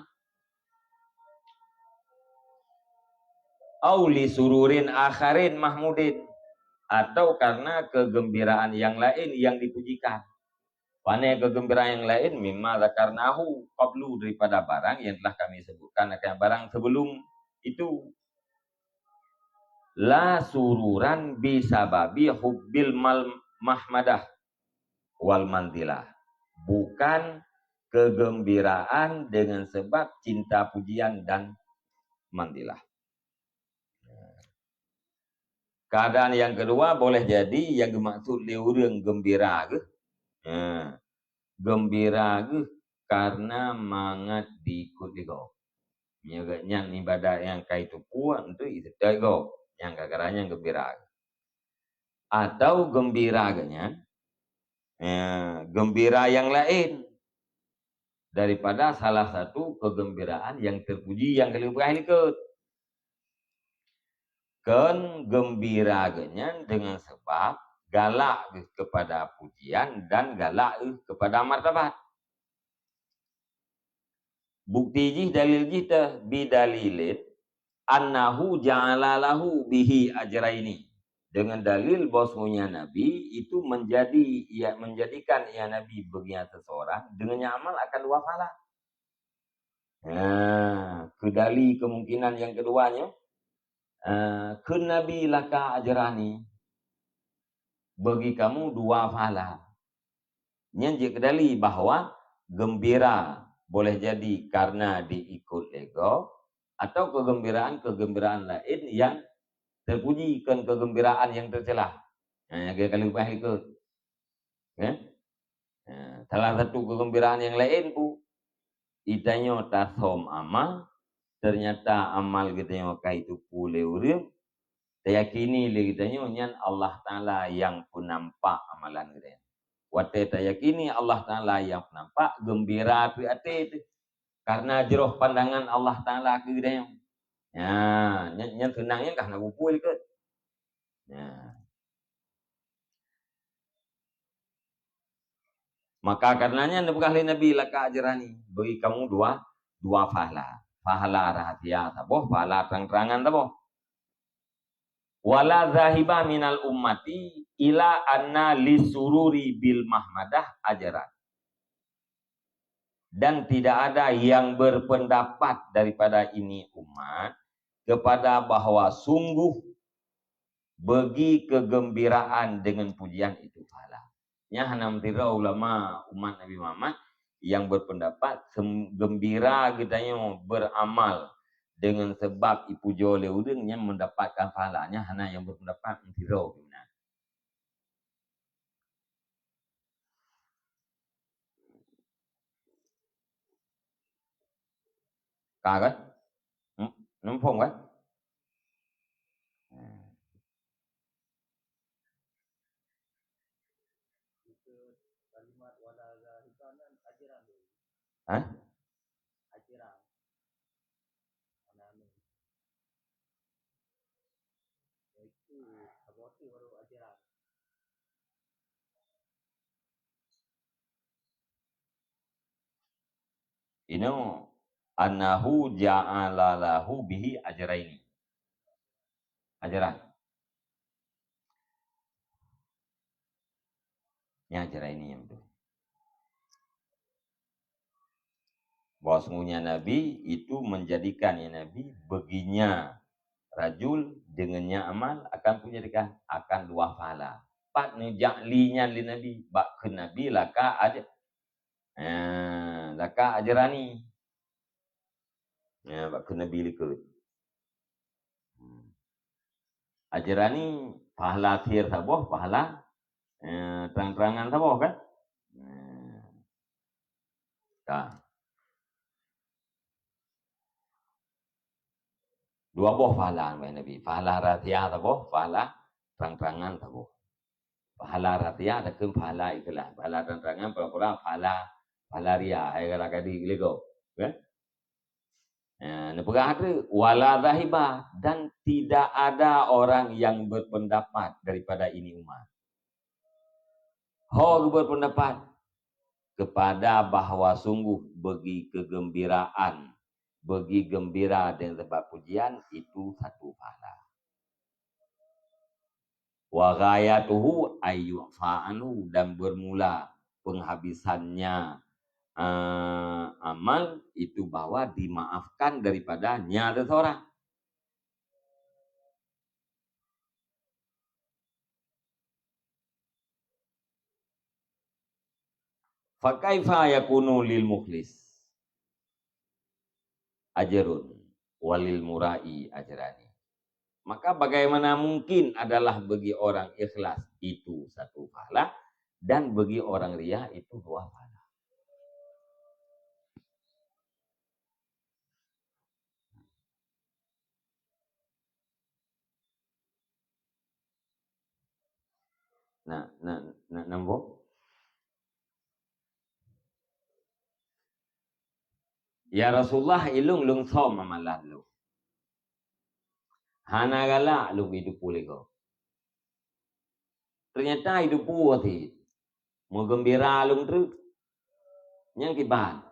Au li sururin akharin mahmudin, atau karena kegembiraan yang lain yang dipujikan. Pane kegembiraan yang lain, mimma zakarnahu qablu, daripada barang yang telah kami sebutkan akan barang sebelum itu. La sururan bisababi hubbil mal mahmadah wal manzilah. Bukan kegembiraan dengan sebab cinta pujian dan manzilah. Keadaan yang kedua boleh jadi yang dimaksud lé ureuëng gembira geuh. Ha, gembira geuh karena mangat diikut lé gob. Meunyoe geuhnyan ibadat nyang ka jiteupeue, enteuk jiseutôt gob. Nyang gara-gara nyan gembira geuh. Atau gembira geuhnyan, eh, gembira yang lain daripada salah satu kegembiraan yang terpuji yang ka lheueh peugah likot. Kon gembira geuhnyan dengan sebab galak geuh kepada pujian dan galak geuh kepada martabat. Bukti jih, dalil jih teuh, bidalilin annahu ja'ala lahu bihi ajraini. Dengan dalil bahwasanya Nabi itu menjadi, ia menjadikan ia Nabi bagi seseorang dengan amal akan dua pahala. Nah, keudali kemungkinan yang keduanya, eh, kheun Nabi laka ajrani, bagi kamu dua pahala. Nyan jeuet keudali bahwa gembira boleh jadi karena diikut lé gob, atau kegembiraan-kegembiraan lain yang terpuji, kon kegembiraan yang tercela. Nah, nyang ka lheueh peugah likot. Ya? Nah, salah satu kegembiraan yang lain pun, geutanyoe tasöm amal, ternyata amal geutanyoe ka jiteupeue lé ureuëng, tayakini lé geutanyoe nyan Allah Taala nyang peunampak amalan geutanyoe. Watée tayakini Allah Taala nyang peunampak, geumbira pih até teuh. Karena jroh pandangan Allah Taala keu geutanyoe. Nya, nyan, nyan seunang nyan ka hana geupeu likot. Nya. Maka karenanya neupeugah lé Nabi laka ajrani, bagi kamu dua, dua pahala. Pahala rahasia saboh, pahala terang-terangan saboh. Wala zahiba minal ummati ila anna lisururi bil mahmadah ajran. Dan tidak ada yang berpendapat daripada ini umat kepada bahwa sungguh bagi kegembiraan dengan pujian itu pahala. Nyan hana meusidroe ulama umat Nabi Muhammad yang berpendapat sem-, gembira geutanyoe beramal deungon sabab ipujoe lé ureuëng nyan meudapatkan pahala, nyan hana nyang beupeundapat sidroe geuh meunan. Ka kan? Hmm? Muphom kan? Hmm. Hah? Inoe, annahu ja'ala lahu bihi ajraini. Ajran. Nyan ajraini nyang beutôi. Bahwasungguhnya Nabi itu menjadikan, ya Nabi, baginya rajul dengan nya amal akan menjadikan akan dua pahala. Pat neujak li nyan lé Nabi, bak kheun Nabi laka aj-, eh, laka ajrani. Ya, bak kheun Nabi likot. Hmm. Ajrani pahala sir saboh, pahala, eh, terang-terangan saboh kan? Hmm. Ka. Dua boh pahala bak Nabi. Pahala rahsia saboh, pahala terang-terangan saboh. Pahala rahsia takheun pahala ikhlas. Pahala terang-terangan pura-pura pahala, pahala ria. Hai kata kadi geuligoe. Kan? Nah, neupeugah tu, "Wala zahiba," dan tidak ada orang yang berpendapat daripada ini umat. Ho geupeundapat kepada bahwa sungguh bagi kegembiraan, bagi gembira dengan sebab pujian itu satu pahala. Wa ghayatuhu ayyu'fa anhu, dan bermula penghabisannya, eh, amal itu bahwa dimaafkan daripada nya seseorang. Fa kaifa yakunu lil mukhlis ajrun walil mura'i ajrani? Maka bagaimana mungkin adalah bagi orang ikhlas itu satu pahala dan bagi orang ria itu dua pahala? Na, na, na, nambah. Ya Rasulullah, ilung lung som amalan lung. Hana galak lung idup puléh ko. Ternyata idup puléh ti. Meugembira lung treuk. Nyang kiban.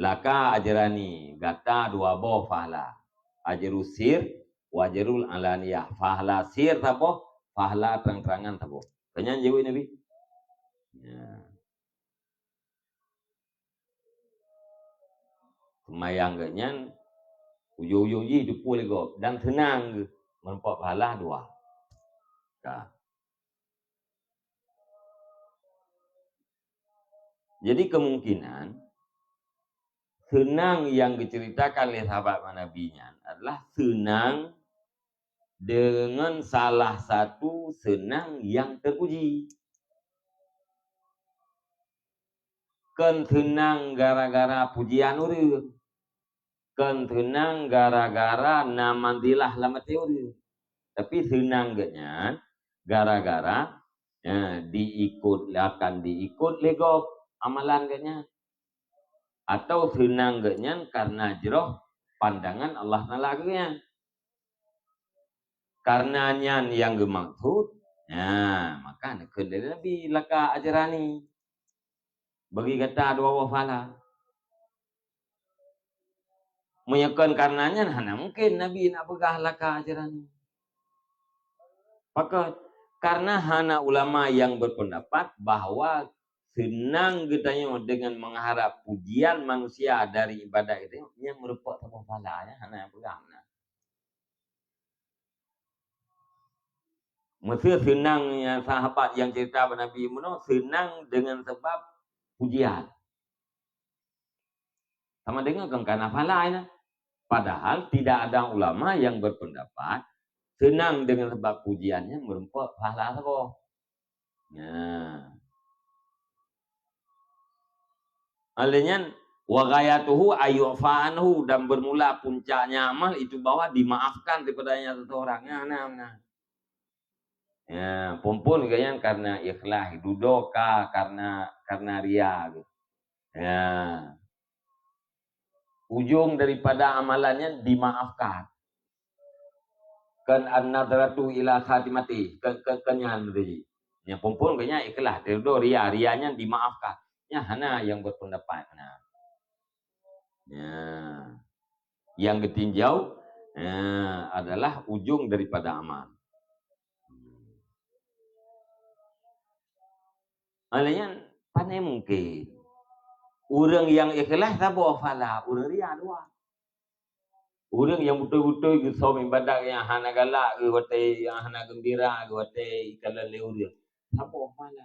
Laka ajrani, gata dua boh pahala. Ajru sir, wa ajrul alaniyah. Pahala sir saboh, pahala terang-terangan saboh. Keunyan jaweueb Nabi. Ya. Seumayang geuh nyan, ujong-ujong jih teupeu lé gob dan seunang geuh meurumpok pahala dua. Ka. Jadi kemungkinan seunang nyang geuceuritakan lé sahabat Nabi nyan adalah seunang deungon salah satu seunang nyang teupuji. Kon seunang gara-gara pujian ureuëng. Kon seunang gara-gara na manzilah lam até ureuëng. Tapi seunang geuh nyan gara-gara, eh, diikut, akan diikut lé gob amalan geuh nyan. Atau seunang geuh nyan karena jroh pandangan Allah Taala geuh nyan. Karena nyan nyang geumaksud, nah, maka neukheun lé Nabi laka ajrani. Bagi gata dua boh pahala. Meunyoe kon karena nyan, hana mungkin Nabi nak peugah laka ajrani. Pakon? Karena hana ulama nyang berpendapat bahwa seunang geutanyoe deungon mengharap pujian manusia dari ibadat geutanyoe, nyan meurumpok saboh pahala, nyan hana nyang peugah meunan. Meuseu seunang nyang sahabat nyang cerita bak Nabi meunoe, seunang deungon sabab pujian. Sama dengan kon kana pahala nyan. Padahal tidak ada ulama yang berpendapat seunang dengan sebab pujian nyan meurumpok pahala saboh. Nah. Oleh nyan, wa ghayatuhu ayyu'fa anhu, dan bermula puncaknya amal itu bahwa dimaafkan daripadanya seseorang. Nah, nah, nah. Ya, phon-phon geuh nyan karena ikhlas, dudoe ka karena, karena ria geuh. Ya. Ujong daripada amalan nyan dimaafkan. Kan an-nadratu ila khatimati, kan, kan, kan nyan tadi. Nyang phon-phon geuh nyan ikhlas, dudoe ria, ria nyan dimaafkan. Nyan hana nyang berpendapat. Nah. Ya. Nyang geutinjau, ya, adalah ujong daripada amal. Oleh nyan, pane mungken ureuëng nyang ikhlas saboh pahala, ureuëng ria dua. Ureuëng nyang beutôi-beutôi geusöm ibadat nyang hana galak geuh watée, nyang hana geumbira geuh watée ikalon lé ureuëng, saboh pahala.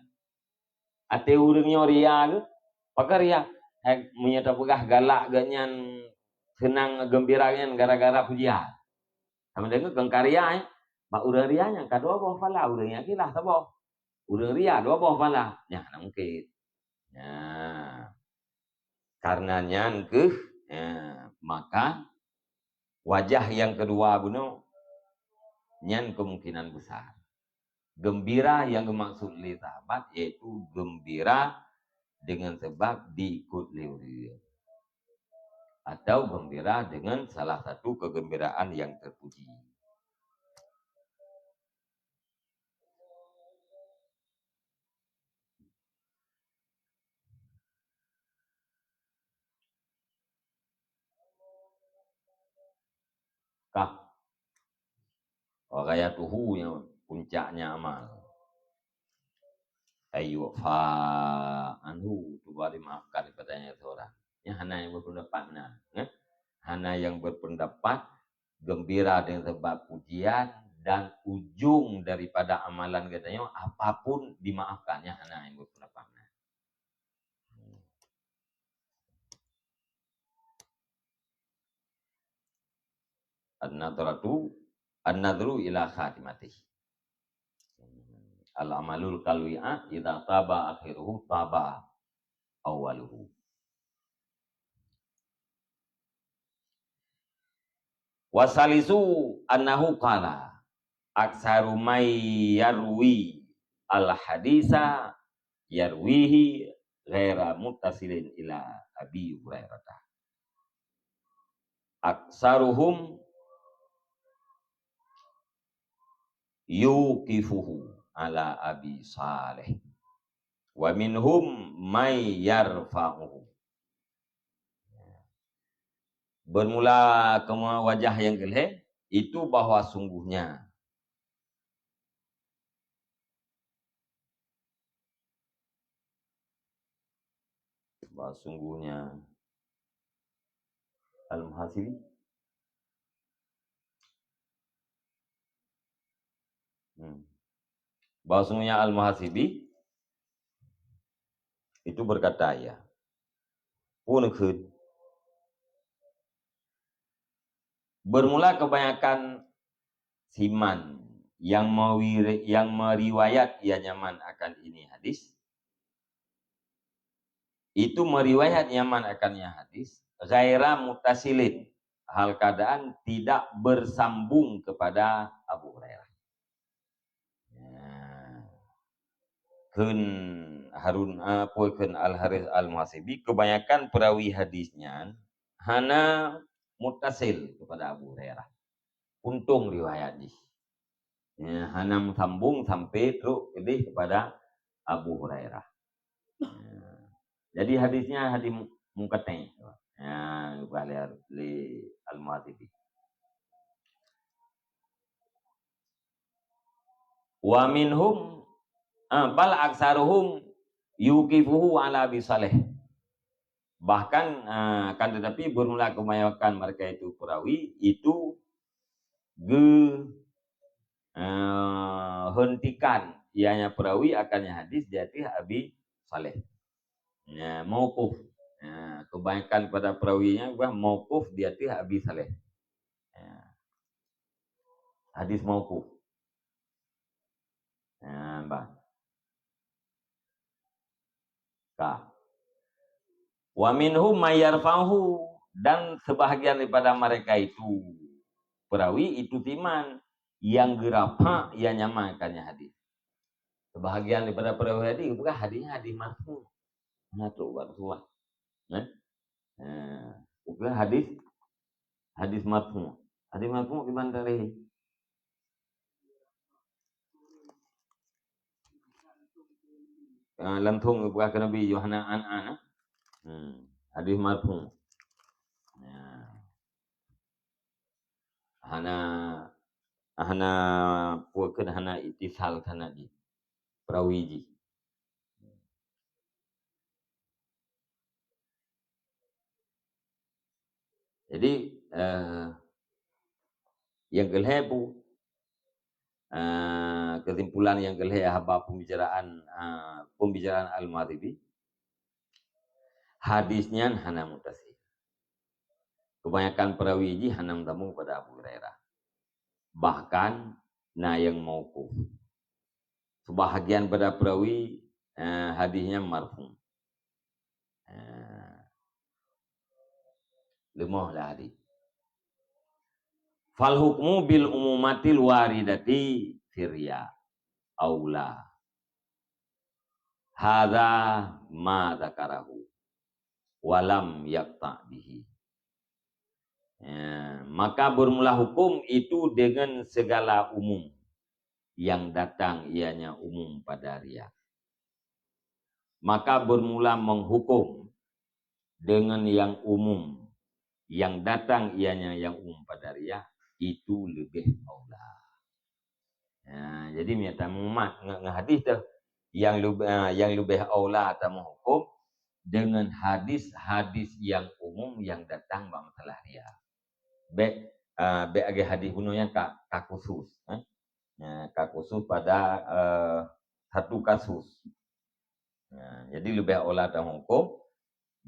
Até ureuëng nyoe ria geuh, pakon ria? Hai, meunyoe tapeugah galak geuh nyan, seunang geumbira nyan gara-gara pujian. Sama deungon kon ka ria, eh. Bak ureuëng ria nyan ka dua boh pahala, ureuëng nyang ikhlas saboh. Ureuëng ria dua boh pahala. Nyan hana mungken. Nah, karena nyan keuh, ya, maka wajah yang kedua bunoe nyan kemungkinan besar. Gembira yang dimaksud lé sahabat yaitu gembira dengan sebab diikut lé ureuëng. Atau gembira dengan salah satu kegembiraan yang terpuji. Kah. Wa ghayatuhu, nyang puncaknya amal. Ayyu'fa anhu, cuba dimaafkan daripadanya seorang. Nyan hana nyang berpendapat na, eh? Hana nyang berpendapat gembira dengan sebab pujian dan ujong daripada amalan geutanyoe apapun dimaafkan, nyan hana nyang berpendapat na. An-nadratu, an-nadru ila khatimatihi. Al-amalul kalwi'a idza taba akhiruhu taba awwaluhu. Wasalisu annahu qala, "Aksaru may yarwi al-hadisa yarwihi ghaira muttasilin ila Abi Hurairah." Aksaruhum yuqifuhu ala Abi Saleh. Wa minhum may yarfa'uhu. Bermula keuma wajah yang keulhèe, itu bahwa sungguhnya. Bahwa sungguhnya Al-Muhasibi. Hmm. Bahwa sungguhnya Al-Muhasibi itu berkata, ya. Pun kheun. Bermula kebanyakan siman yang mewiri-, yang meriwayat ia nyaman akan ini hadis, itu meriwayat nyaman akan ia hadis, ghaira mutasilin, hal keadaan tidak bersambung kepada Abu Hurairah. Ya. Kheun Harun, apa kheun Al-Harith Al-Muhasibi, kebanyakan perawi hadis nyan hana mutasil kepada Abu Hurairah. Untông riwayat jih. Ya, hana meusambông sampai trok keudeh kepada Abu Hurairah. Ya. Jadi hadisnya hadis mu-, munqati'. Ya, geupeugah lé, lé Al-Muhasibi. Wa minhum, ah, bal aksaruhum yuqifuhu ala Abi Saleh. Bahkan, ah, akan tetapi bermula kebanyakan mereka itu perawi itu ge-, eh, hentikan ianya perawi akannya hadis di atas Abi Saleh. Ya, mauquf. Ha, kebanyakan pada perawi nyan bah mauquf di ateueh Abi Saleh. Ha. Hadis mauquf. Ha, bah. Ka. Wa minhum may yarfa'uhu, dan sebahagian daripada mereka itu perawi itu timan yang geurafa' yang nyaman kan hadis. Sebahagian daripada perawi hadis bukan hadisnya hadis marfu'. Nah, tu buat Rasulullah. Kan? Ha, bukan hadis, hadis marfu'. Hadis marfu' gimana tadi? Ah, langsung bukan ke Nabi Yohana an an. Hmm. Hadis marfu'. Ya. Hana, hana, bukan hana itisal sanad jih. Perawi jih. Jadi, eh, yang kelhée pu, eh, kesimpulan yang kelhée haba pembicaraan, eh, pembicaraan Al-Maghribi, hadis nyan hana muttasil. Kebanyakan perawi jih hana meutamong pada Abu Hurairah. Bahkan na yang mauquf. Sebahagian pada perawi, eh, hadisnya marfu'. Eh, leumoh lah hadis. Fal hukmu bil umumatil waridati fir riya aula. Hadza ma dzakarahu wa lam yaqta bihi. Ya, maka bermula hukum itu dengan segala umum yang datang ianya umum pada riya. Maka bermula menghukum dengan yang umum yang datang ianya yang umum pada riya, itu lebih aula. Ha, jadi meunyoe tamumat ngon, ngon hadis tu, yang leb-, ha, yang leubeh aula tameuhuköm deungon hadis-hadis nyang umum nyang datang bak masalah riya. Bék, ha, bék lagée hadis bunoe nyang ka, ka khusus, eh. Ha, ka khusus pada, eh, satu kasus. Ha, jadi leubeh aula tameuhuköm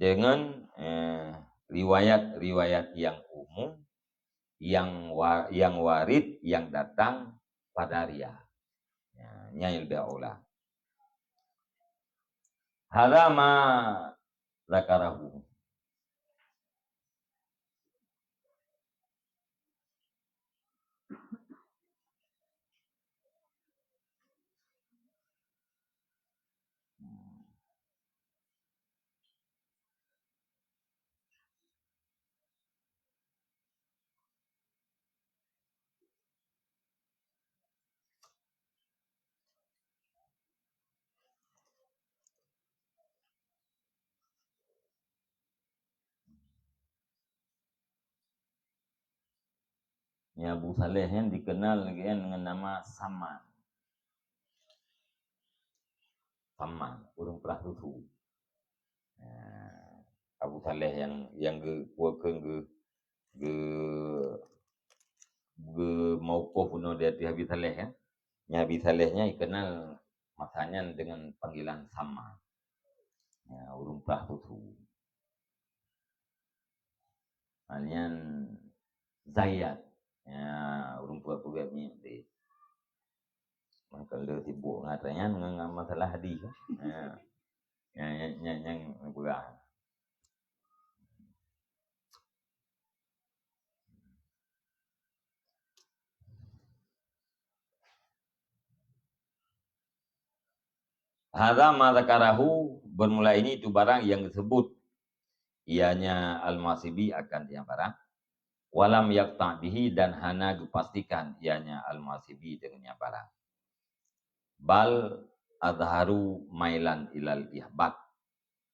deungon, eh, riwayat-riwayat nyang umum, nyang wa-, nyang warid, nyang datang pada riya. Ya, nyan leubeh aula. Hadza ma dzakarahu. Nyan Abu Saleh nyan dikenal lagée nyan dengan nama Samman. Samman, ureuëng peurah susu. Nah, Abu Saleh nyang, nyang geu-, geu-, geu-, geu-, mauquf bunoe di ateueh Abi Saleh, kan. Nyan Abi Saleh nyan dikenal masa nyan dengan panggilan Samman. Ya, ureuëng peurah susu. Ha, nyan Zayyat. Ya, ureuëng peugét-peugét miet deh. Maka lé sibuk ngon ata nyan ngon, ngon masalah hadis. Ya. Ya, nyan, nyan, nyan peugah. Hadza ma dzakarahu, bermula ini itu barang yang disebut ianya Al-Muhasibi akan dia barang. Walam yaqta bihi, dan hana geupastikan ianya Al-Muhasibi dengan barang. Bal azharu mailan ilal ihbat.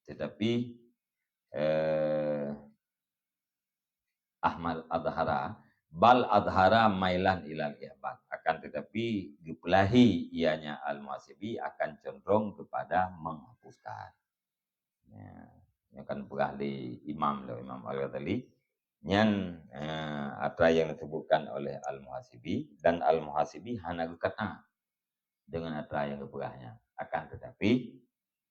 Tetapi, eh, Ahmad azhara, bal azhara mailan ilal ihbat. Akan tetapi, geupeulahi ianya Al-Muhasibi akan condrong kepada menghapuskan. Ya, nyan kan peugah lé Imam, lé Imam Al-Ghazali. Nyan, eh, atra nyang disebutkan oleh Al-Muhasibi, dan Al-Muhasibi hana geukata dengan atra nyang geupeugah nyan. Akan tetapi,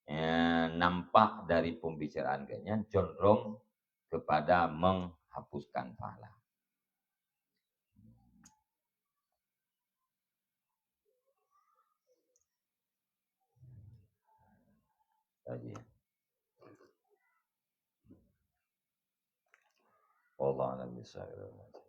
eh, nampak dari pembicaraan geuh nyan condrong kepada menghapuskan pahala. Lagi. Wallahu a'lam bishawab.